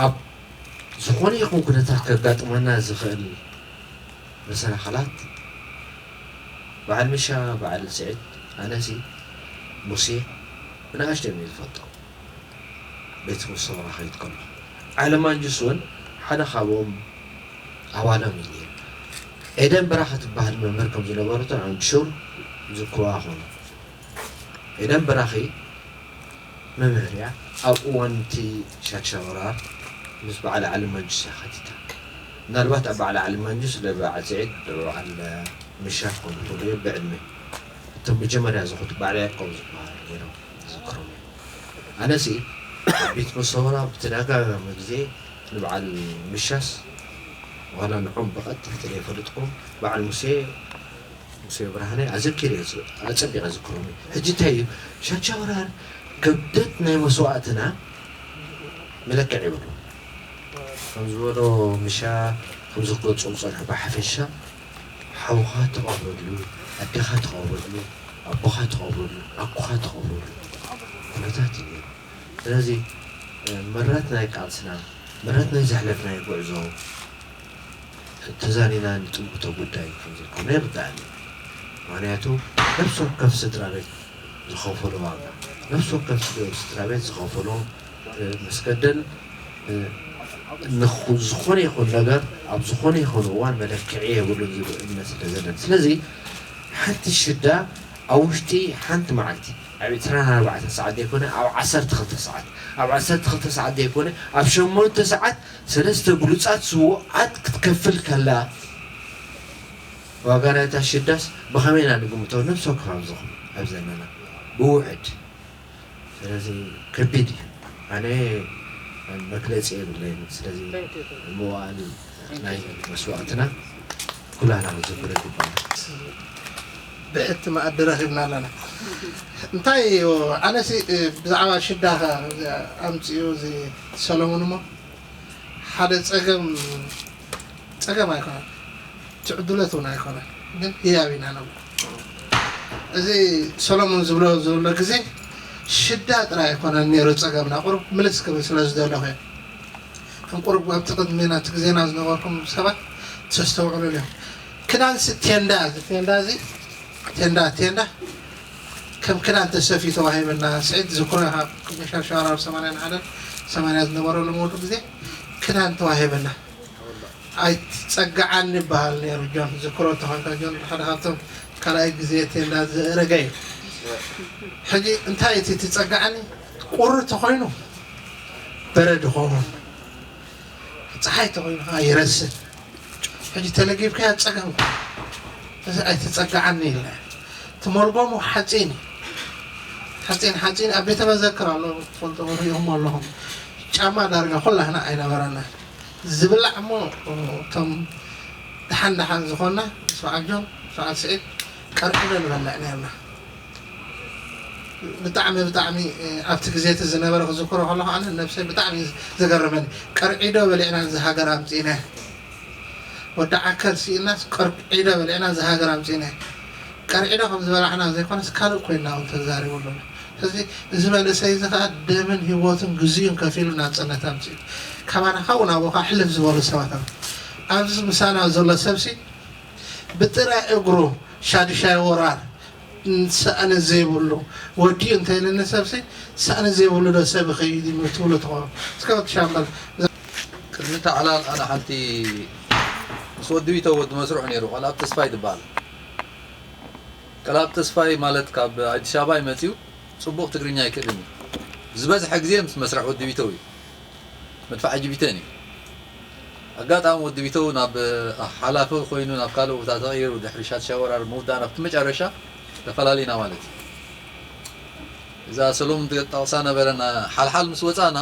ኣብ ዝኾነ ይኹን ኩነታት ከጋጥመና ዝኽእል መሰናኽላት፣ በዓል ምሻ፣ በዓል ስዒድ፣ ኣነሲ፣ ሙሴ፣ ብንኣሽተይ እዮም ዝፈልጦም። ቤት ሙሰውራ ከይድ ከሎ። ዓለማንጁስ እውን ሓደ ካብኦም ኣባሎም እዩ ነይሩ። ኤደን በራኺ ትበሃል መምህር ከም ዝነበረቶ ኣምሹር ዝክዋ ኾኑ። ኤደን በራኺ መምህር እያ። ኣብ እዋን እቲ ሻድሻይ ወራር ምስ በዓል ዓለማንጁስ እያ ከቲታ። ምናልባት ኣብ በዓል ዓለማንጁስ ለበዓል ስዒድ፣ በዓል ምሻ ክኾኑ ይኽእሉ እዮም ብዕድመ። እቶም መጀመርያ ዝኹቱ በዓል ያዕቆብ ዝበሃሉ ነይሮም። ዝክሮም እዮም። ኣነሲ ኣብ ቤት መሰውራ ብተደጋጋሚ ግዜ ንበዓል ምሻስ ዋላ ንዖም ብቐጥታ ተለይፈልጥኩም በዓል ሙሴ፣ ሙሴ ብርሃነ ኣዘኪረ፣ ኣጸቢቐ ዝክሮም እዩ። ሕጂ እንታይ እዩ? ሻድሻይ ወራር ክብደት ናይ መስዋእትና መለክዒ የብሉ። ከም ዝበሎ ምሻ፣ ከምዚ ክገልጾም ዝጸንሑ ብሓፈሻ ሓውኻ ተቐብረሉ፣ ኣዴኻ ተቐብረሉ፣ ኣቦኻ ተቐብረሉ፣ ኣኩኻ ተቐብረሉ ኩነታት እዩ ነይሩ። ስለዚ፣ እ፣ ምረት ናይ ቃልስና፣ ምረት ናይ ዘሕለፍናዮ ጉዕዞ፣ ተዛኒና ንጥምቶ ጉዳይ ከም ዘይኮነ ይርዳእኒ። ምኽንያቱ፣ ነፍሲ ወከፍ ስድራ ቤት ዝኸፈሎ ዋጋ፣ ነፍሲ ወከፍ ስድራ ቤት ዝኸፈሎ፣ እ፣ መስገደል፣ እ፣ ንኹ-፣ ዝኾነ ይኹን ነገር ኣብ ዝኾነ ይኹን እዋን መለክዒ የብሉን ዝብል እምነት ስለ ዘለኒ። ስለዚ ሓንቲ ሽዳ ኣብ ውሽጢ ሓንቲ መዓልቲ፣ ኣብ ዕስራን ኣርባዕተን ሰዓት ዘይኮነ፣ ኣብ ዓሰርተ ክልተ ሰዓት፣ ኣብ ዓሰርተ ክልተ ሰዓት ዘይኮነ፣ ኣብ ሸሞንተ ሰዓት ሰለስተ ብሉጻት ስዉኣት ክትከፍል ከላ፣ ዋጋ ናይታ ሽዳስ ብኸመይ ኢና ንግምቶ? ነፍሲ ወከፍ ኣብዚ ኹ-፣ ኣብ ዘለና ብውሕድ። ስለዚ ከቢድ እዩ። ኣነ መግለጺ የብለይን። ስለዚ መዋእል ናይ መስዋእትና ኩላና ክንዝክሮ ይግባእ። ብሕቲ መኣዲ ረኺብና ኣለና። እንታይ እዩ? ኣነሲ፣ እ፣ ብዛዕባ ሽዳ ኣምፅኡ እዚ ሰለሙን እሞ ሓደ ፀገም፣ ፀገም ኣይኮነን፣ ትዕድለት እውን ኣይኮነን፣ ግን ህያብ ኢና ነብሎ። እዚ ሰሎሞን ዝብሎ ዘሎ ግዜ ሽዳ ጥራይ ኣይኮነን ነይሩ ፀገምና፣ ቁሩብ ምልስ ክብል ስለ ዝደለኹ እየ። ከም ቁሩብ ኣብቲ ቅድሜና፣ እቲ ግዜና ዝነበርኩም ሰባት ተስተውዕሉ እዮም። ክዳንሲ ቴንዳ፣ እዚ ቴንዳ እዚ፣ ቴንዳ፣ ቴንዳ ከም ክዳን ተሰፍዩ ተዋሂበና። ስዒድ ዝክሮ ኢኻ፣ ቅድሚ ሻድሻይ ወራር ሰማንያን ሓደን ሰማንያ ዝነበረሉ ሙሉ ግዜ ክዳን ተዋሂበና። ኣይትጸግዓኒ ይበሃል ነይሩ ጆን። ዝክሮ እንተኾንካ ጆን፣ ሓደ ካብቶም ካልኣይ ግዜ ቴንዳ ዘእረገ እዩ። ሕጂ እንታይ እቲ ትጸግዓኒ? ቁሪ ተኾይኑ በረድ ይኸውን። ፀሓይ ተኾይኑ ከዓ ይረስን። ሕጂ ተለጊብካያ ፀገም። እዚ ኣይትፀጋዓኒ ኢልና። እቲ መልጎሙ ሓፂን እዩ። ሓፂን፣ ሓፂን ኣብ ቤተ መዘክር ኣሎ፣ ትፈልጡ፣ ሪእኹም ኣለኹም። ጫማ ዳርጋ ኩላህና ኣይነበረና። ዝብላዕ እሞ እቶም ደሓን ደሓን ዝኾንና፣ ምስ በዓል ጆን፣ ምስ በዓል ስዒድ ቀርዕዶ ንበልዕ ነርና። ብጣዕሚ፣ ብጣዕሚ፣ እ፣ ኣብቲ ግዜ እቲ ዝነበረ ክዝክሮ ከለኹ ኣነ ነብሰይ ብጣዕሚ እዩ ዘገርመኒ። ቀርዒዶ በሊዕና እዚ ሃገር ኣምጺእና። ወዲ ዓከር ስኢናስ ቀርዒዶ በሊዕና እዚ ሃገር ኣምጺእና። ቀርዒዶ ከም ዝበላዕና ዘይኮነስ ካልእ ኮይንና እውን ተዛሪቡ ኣሎ። ስለዚ እዚ መንእሰይ እዚ ኸዓ ደምን ህይወቱን ግዜኡን ከፊሉ ናጽነት ኣምጺኡ። ካባና ካብኡ ናብኡ ኸዓ ሕልፍ ዝበሉ ሰባት ኣለዉ። ኣብዚ ምሳና ዘሎ ሰብሲ ብጥረ እግሩ ሻዱሻይ ወራር ሳእኒ ዘይብሉ ወዲኡ እንተይልኒ ሰብሲ ሳእኒ ዘይብሉ ዶ ሰብ ይኸይድ እዩ ትብሉ ትኾኑ። እስከ ወዲ ሻምበል። ቅድሚ እቲ ዕላል ኣነ ሓንቲ ምስ ወዲ ቢተው ወዲ መስርዑ ነይሩ፣ ቀልኣብ ተስፋይ ዝበሃል። ቀልኣብ ተስፋይ ማለት ካብ ኣዲስ ኣበባ እዩ መፂኡ፣ ፅቡቕ ትግርኛ ኣይክእልን እዩ። ዝበዝሐ ግዜ ምስ መስርዕ ወዲ ቢተው እዩ። መድፋዕ ጅቢተን እዩ። ኣጋጣሚ ወዲ ቢተው ናብ ሓላፊ ኮይኑ ናብ ካልእ ቦታ ተቐይሩ፣ ድሕሪ ሻድሻይ ወራር ምውዳእና ኣብቲ መጨረሻ ተፈላሊና ማለት እዩ። እዛ ሰሎሙን ትጠቕሳ ነበረና ሓልሓል ምስ ወፃና፣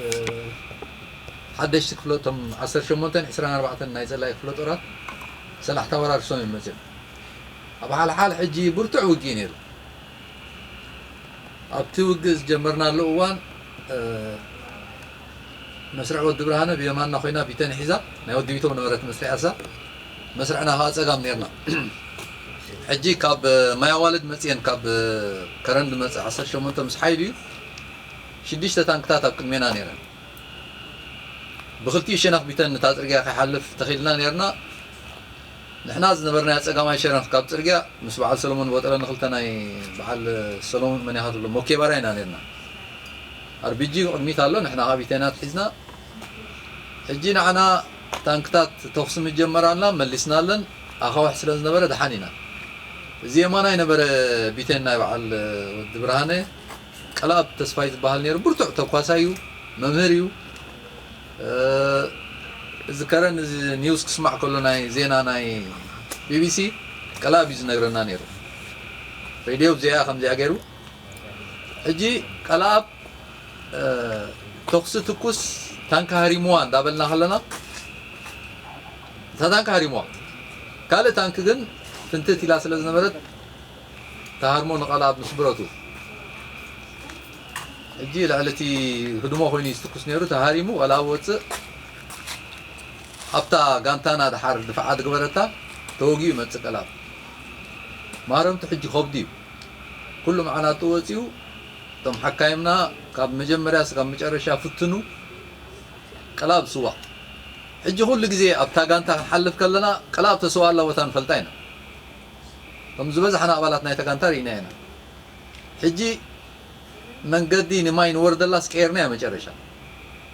እ፣ ሓደሽቲ ክፍለ፣ እቶም ዓሰርተ ሸሞንተን ዕስራን ኣርባዕተን ናይ ፀላኢ ክፍለ ጦራት ሰላሕታ ወራር ሶም እዮም መፅኦም። ኣብ ሓልሓል ሕጂ ብርቱዕ ውግእ ነይሩ። ኣብቲ ውግእ ዝጀመርናሉ እዋን፣ እ፣ መስርዕ ወዲ ብርሃነ ብየማንና ኮይና ቢተን ሒዛ፣ ናይ ወዲ ቢተው ነበረት መስርዕ እሳ፣ መስርዕና ከዓ ፀጋም ነይርና። ሕጂ ካብ፣ እ፣ ማይ ኣዋልድ መፅየን፣ ካብ፣ እ፣ ከረን ዝመፅእ ዓሰርተ ሸሞንተ ምስ ሓይሉ እዩ፣ ሽዱሽተ ታንክታት ኣብ ቅድሜና ነይረን። ብክልቲኡ ሸነኽ ቢተን እታ ፅርግያ ከይሓልፍ ተኺልና ነይርና። ንሕና ዝነበርናዮ ፀጋማይ ሸነኽ ካብ ፅርግያ ምስ በዓል ሰሎሞን ቦጠለ ንክልተ ናይ በዓል ሰሎሞን መን ኢኻ ትብሎ ሞኬባራ ኢና ነይርና። ኣርቢጂ ቅድሚት ኣሎ፣ ንሕና ካብ ቢተና ኣትሒዝና። ሕጂ ንዓና ታንክታት ተኹሲ ምስ ጀመራልና መሊስናለን። ኣኻውሕ ስለ ዝነበረ ደሓን ኢና። እዚ የማናይ ነበረ ቢቴን ናይ በዓል ወዲ ብርሃነ። ቀልኣብ ተስፋይ ዝበሃል ነይሩ። ብርቱዕ ተኳሳይ እዩ፣ መምህር እዩ። እ፣ እዚ ከረን እዚ ኒውስ ክስማዕ ከሎ ናይ ዜና ናይ ቢቢሲ ቀልኣብ እዩ ዝነግረና ነይሩ። ሬድዮ ብዚኣ ከምዚኣ ገይሩ። ሕጂ ቀልኣብ፣ እ፣ ተኹሲ ትኩስ ታንኪ ሃሪሙዋ እንዳበልና ከለና እታ ታንኪ ሃሪሙዋ። ካልእ ታንኪ ግን ፍንትት ኢላ ስለ ዝነበረት ተሃርሞ ንቐልኣብ ምስ ብረቱ። ሕጂ ልዕሊ እቲ ህድሞ ኮይኑ እዩ ዝትኩስ ነይሩ። ተሃሪሙ ቀልኣብ ወፅእ። ኣብታ ጋንታና ድሓር ድፍዓት ግበረታ ተወጊኡ ይመፅእ ቀልኣብ። ማረምቱ ሕጂ ከብዱ እዩ። ኩሉ መዓናጡ ወፂኡ። እቶም ሓካይምና ካብ መጀመርያ እስካብ መጨረሻ ፍትኑ። ቀልኣብ ስዋ። ሕጂ ኩሉ ግዜ ኣብታ ጋንታ ክንሓልፍ ከለና ቀልኣብ ተስዋ ኣላ ቦታ ንፈልጣ ኢና። ከም ዝበዝሓና ኣባላት ናይታ ጋንታ ርኢና ኢና። ሕጂ መንገዲ ንማይ ንወርደላስ ቀይርናያ መጨረሻ።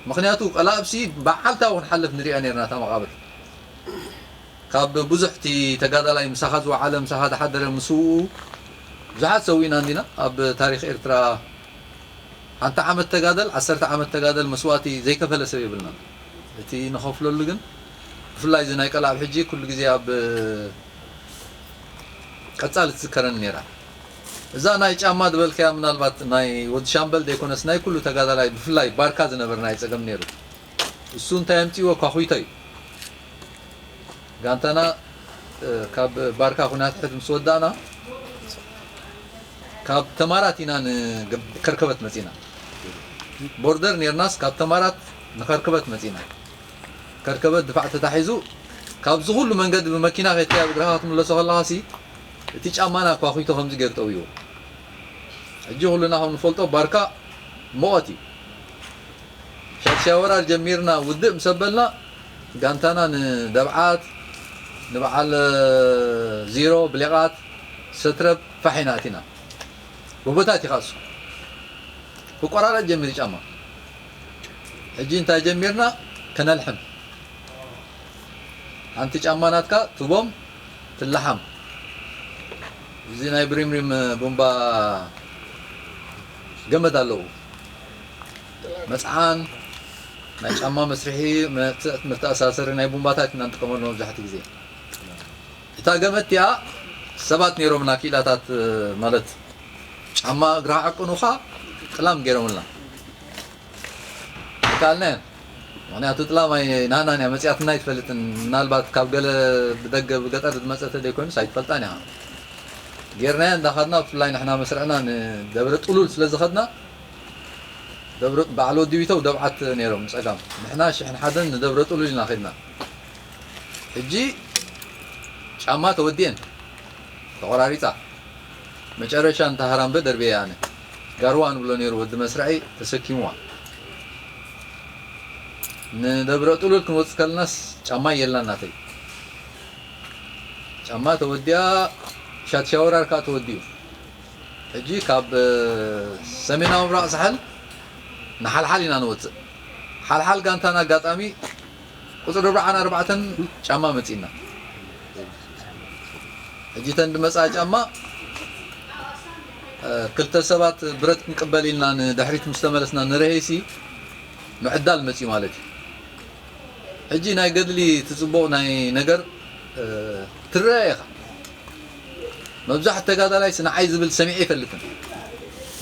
ምኽንያቱ ቀልኣብሲ በዓልታ እውን ሓልፍ ንሪኣ ነርና እታ መቓብር። ካብ ብዙሕ እቲ ተጋዳላይ ምሳኻ ዝወዓለ፣ ምሳኻ ዝሓደረ፣ ምስኡ ብዙሓት ሰዊእና እንዲና። ኣብ ታሪኽ ኤርትራ ሓንቲ ዓመት ተጋደል፣ ዓሰርተ ዓመት ተጋደል መስዋእቲ ዘይከፈለ ሰብ የብልና። እቲ ንኸፍለሉ ግን ብፍላይ እዚ ናይ ቀልኣብ ሕጂ ኩሉ ግዜ ኣብ ቀጻሊ ትዝከረኒ ነይራ። እዛ ናይ ጫማ ዝበልካያ ምናልባት ናይ ወዲ ሻምበል ዘይኮነስ ናይ ኩሉ ተጋዳላይ ብፍላይ ባርካ ዝነበር ናይ ጸገም ነይሩ። እሱ እንታይ ኣምጺእዎ ኳኹይቶ እዩ። ጋንታና፣ እ፣ ካብ ባርካ ኩናት ሕድ ምስ ወዳእና ካብ ተማራት ኢና ንገብ-፣ ከርከበት መጺና። ቦርደር ኔርናስ ካብ ተማራት ንኸርከበት መጺና። ከርከበት ድፋዕ ተታሒዙ ካብዚ ኩሉ መንገዲ ብመኪና ከይትከያ ብእግርኻ ክትምለሶ ከለኻሲ እቲ ጫማና ኳኹይቶ ከምዚ ገይሩ ጠውይዎ። ሕጂ ኩልና ከም ንፈልጦ ባርካ ሞቐት እዩ። ሻድሻይ ወራር ጀሚርና ውድእ ምስ ኣበልና ጋንታና ንደብዓት፣ ንበዓል ዚሮ፣ ብሌቓት፣ ሰትረብ ፋሕ ኢና ኣቲና። ጎቦታት እዩ ኻሱ። ክቆራረጥ ጀሚሩ ጫማ። ሕጂ እንታይ ጀሚርና? ከነልሕም። ሓንቲ ጫማ ናትካ ትቦም ትለሓም። እዚ ናይ ብሪምሪም ቡምባ ገመድ ኣለዎ። መጽዓን፣ ናይ ጫማ መስርሒ፣ መተ-፣ መተኣሳሰሪ ናይ ቡምባታት ኢና ንጥቀመሉ መብዛሕትኡ ግዜ። እታ ገመድ እቲኣ ሰባት ነይሮምና ክኢላታት፣ ማለት ጫማ እግርኻ ዓቅኑኻ ጥላም ገይሮምልና። ኣይከኣልናዮን። ምኽንያቱ ጥላም ኣይ-፣ ናህናን እያ መጺኣትና ኣይትፈልጥን። ምናልባት ካብ ገለ ብደገ ብገጠር ዝመጸ ተደይኮይኑስ ኣይትፈልጣን ኢኻ። ጌርናዮ እንዳኸድና፣ ብፍላይ ንሕና መስርዕና ንደብረ ጥሉል ስለ ዝኸድና፣ ደብረ፣ በዓል ወዲ ቢተው ደብዓት ነይሮም ጸጋም። ንሕና ሽሕን ሓደን ንደብረ ጥሉል ኢና ኸድና። ሕጂ ጫማ ተወዲኤን፣ ተቖራሪጻ። መጨረሻ እንተ ሃራምበ ደርብየ ኣነ። ጋርዋ ንብሎ ነይሩ ወዲ መስርዐይ ተሰኪምዋ። ንደብረ ጥሉል ክንወጽእ ከለናስ ጫማ የላን ናተይ። ጫማ ተወዲኣ፣ ሻት ሻወራር ከኣ ተወዲኡ። ሕጂ ካብ፣ እ፣ ሰሜናዊ ምብራቕ ሳሕል ንሓልሓል ኢና ንወጽእ። ሓልሓል ጋንታና ኣጋጣሚ ቁጽሪ ኣርባዓን ኣርባዕተን ጫማ መጺእና። ሕጂ እተን ዝመጻ ጫማ፣ እ፣ ክልተ ሰባት ብረት ክንቅበል ኢልና ንድሕሪት ምስ ተመለስና ንርሄሲ ምዕዳል መጺኡ ማለት እዩ። ሕጂ ናይ ገድሊ እቲ ጽቡቕ ናይ ነገር፣ እ፣ ትረአ ኢኻ። መብዛሕትኡ ተጋዳላይስ ንዓይ ዝብል ሰሚዐ ኣይፈልጥን።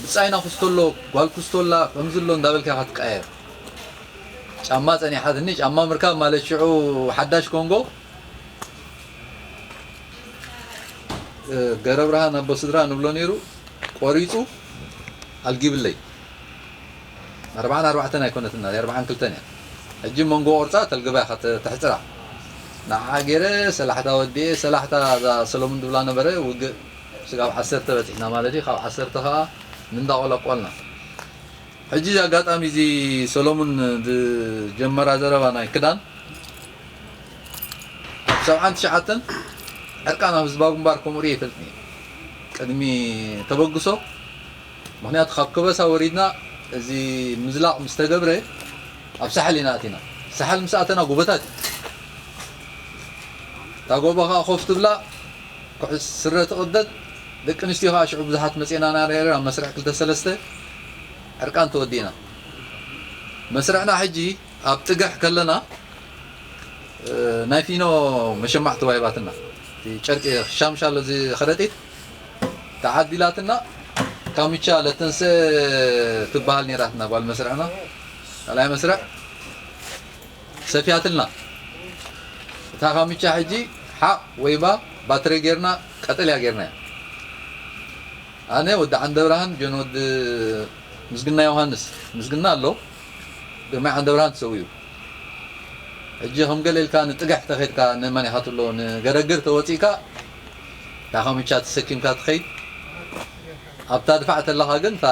ብጻይና ክስቶ ኣሎ፣ ጓል ክስቶ ኣላ፣ ከምዚ ኣሎ እንዳበልካ ኢኻ ትቀያየር። ጫማ ጸኒሓትኒ፣ ጫማ ምርካብ ማለት ሽዑ ሓዳሽ ኮንጎ፣ እ፣ ገረብርሃን ኣቦ ስድራ ንብሎ ነይሩ፣ ቆሪጹ ኣልጊብለይ። ኣርባዓን ኣርባዕተን ኣይኮነትና፣ ኣርባዓን ክልተን እያ። ሕጂ መንጎ ቆርጻ ተልግባ ኢኻ ተ-፣ ተሕጽራ። ንዓ ገይረ ሰላሕታ ወዲኤ፣ ሰላሕታ እዛ ሰሎሙን ድብላ ነበረ፣ ውግእ ስጋብ ዓሰርተ በጺሕና ማለት እዩ። ካብ ዓሰርተ ከኣ ምንዳቆለቆልና። ሕጂ ኣጋጣሚ እዚ ሰሎሙን ዝጀመራ ዘረባ ናይ ክዳን፣ ኣብ ሰብዓን ትሽዓተን ዕርቃን ኣብ ህዝባዊ ግንባር ከምኡ ርእየ ይፈልጥን እየ። ቅድሚ ተበግሶ፣ ምኽንያቱ ካብ ከበሳ ወሪድና እዚ ምዝላቕ ምስ ተገብረ ኣብ ሳሕል ኢና ኣቲና። ሳሕል ምስ ኣተና ጎቦታት እዩ። እታ ጎቦ ከኣ ኮፍ ትብላ፣ ኩዕስ ስረ ትቕደድ፣ ደቂ ኣንስትዮ ከኣ ሽዑ ብዙሓት መጺኤና ኢና ነይረን፣ ኣብ መስርዕ ክልተ ሰለስተ ዕርቃን ተወዲእና። መስርዕና ሕጂ ኣብ ጥግሕ ከለና፣ እ፣ ናይ ፊኖ መሸማዕ ተዋሂባትና። እቲ ጨርቂ ሻምሻሎ እዚ ከረጢት ተዓዲላትና፣ ካምቻ ለተንሰ ትበሃል ነይራትና ጓል መስርዕና። ካልኣይ መስርዕ ሰፍያትልና። እታ ካምቻ ሕጂ ሓቕ ወይባ ባትሪ ጌርና ቀጠልያ ጌርናያ። ኣነ ወዲ ዓንደብርሃን ጆን ወዲ ምስግና ዮሃንስ፣ ምስግና ኣሎ፣ ግርማይ ዓንደብርሃን ተሰዊኡ። ሕጂ ከም ገለ ኢልካ ንጥግሕ ተኸድካ ንመን ኢኻ ትብሎ፣ ንገረግር ተወጺእካ እታ ካምቻ ተሰኪምካ ትኸይድ። ኣብታ ድፋዕ ተለኻ ግን እታ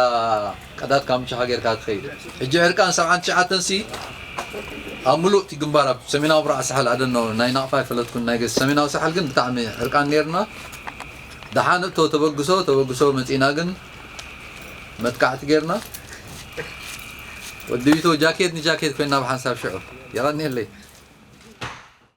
ቀዳድ ካምቻኻ ጌርካ ትኸይድ። ሕጂ ዕርቃን ሰብዓን ትሽዓተን ሲ ኣብ ምሉእ እቲ ግንባር ኣብ ሰሜናዊ ብርዓ ሳሕል ኣደኖ ናይ ናቕፋ ኣይፈለጥኩን፣ ናይ ገ-፣ ሰሜናዊ ሳሕል ግን ብጣዕሚ ዕርቃን ኔርና። ደሓን እቶ ተበግሶ፣ ተበግሶ መጺእና ግን መጥቃዕቲ ጌርና። ወዲ ቢቶ ጃኬት ንጃኬት ኮይና ብሓንሳብ ሽዑ። የቐንየለይ።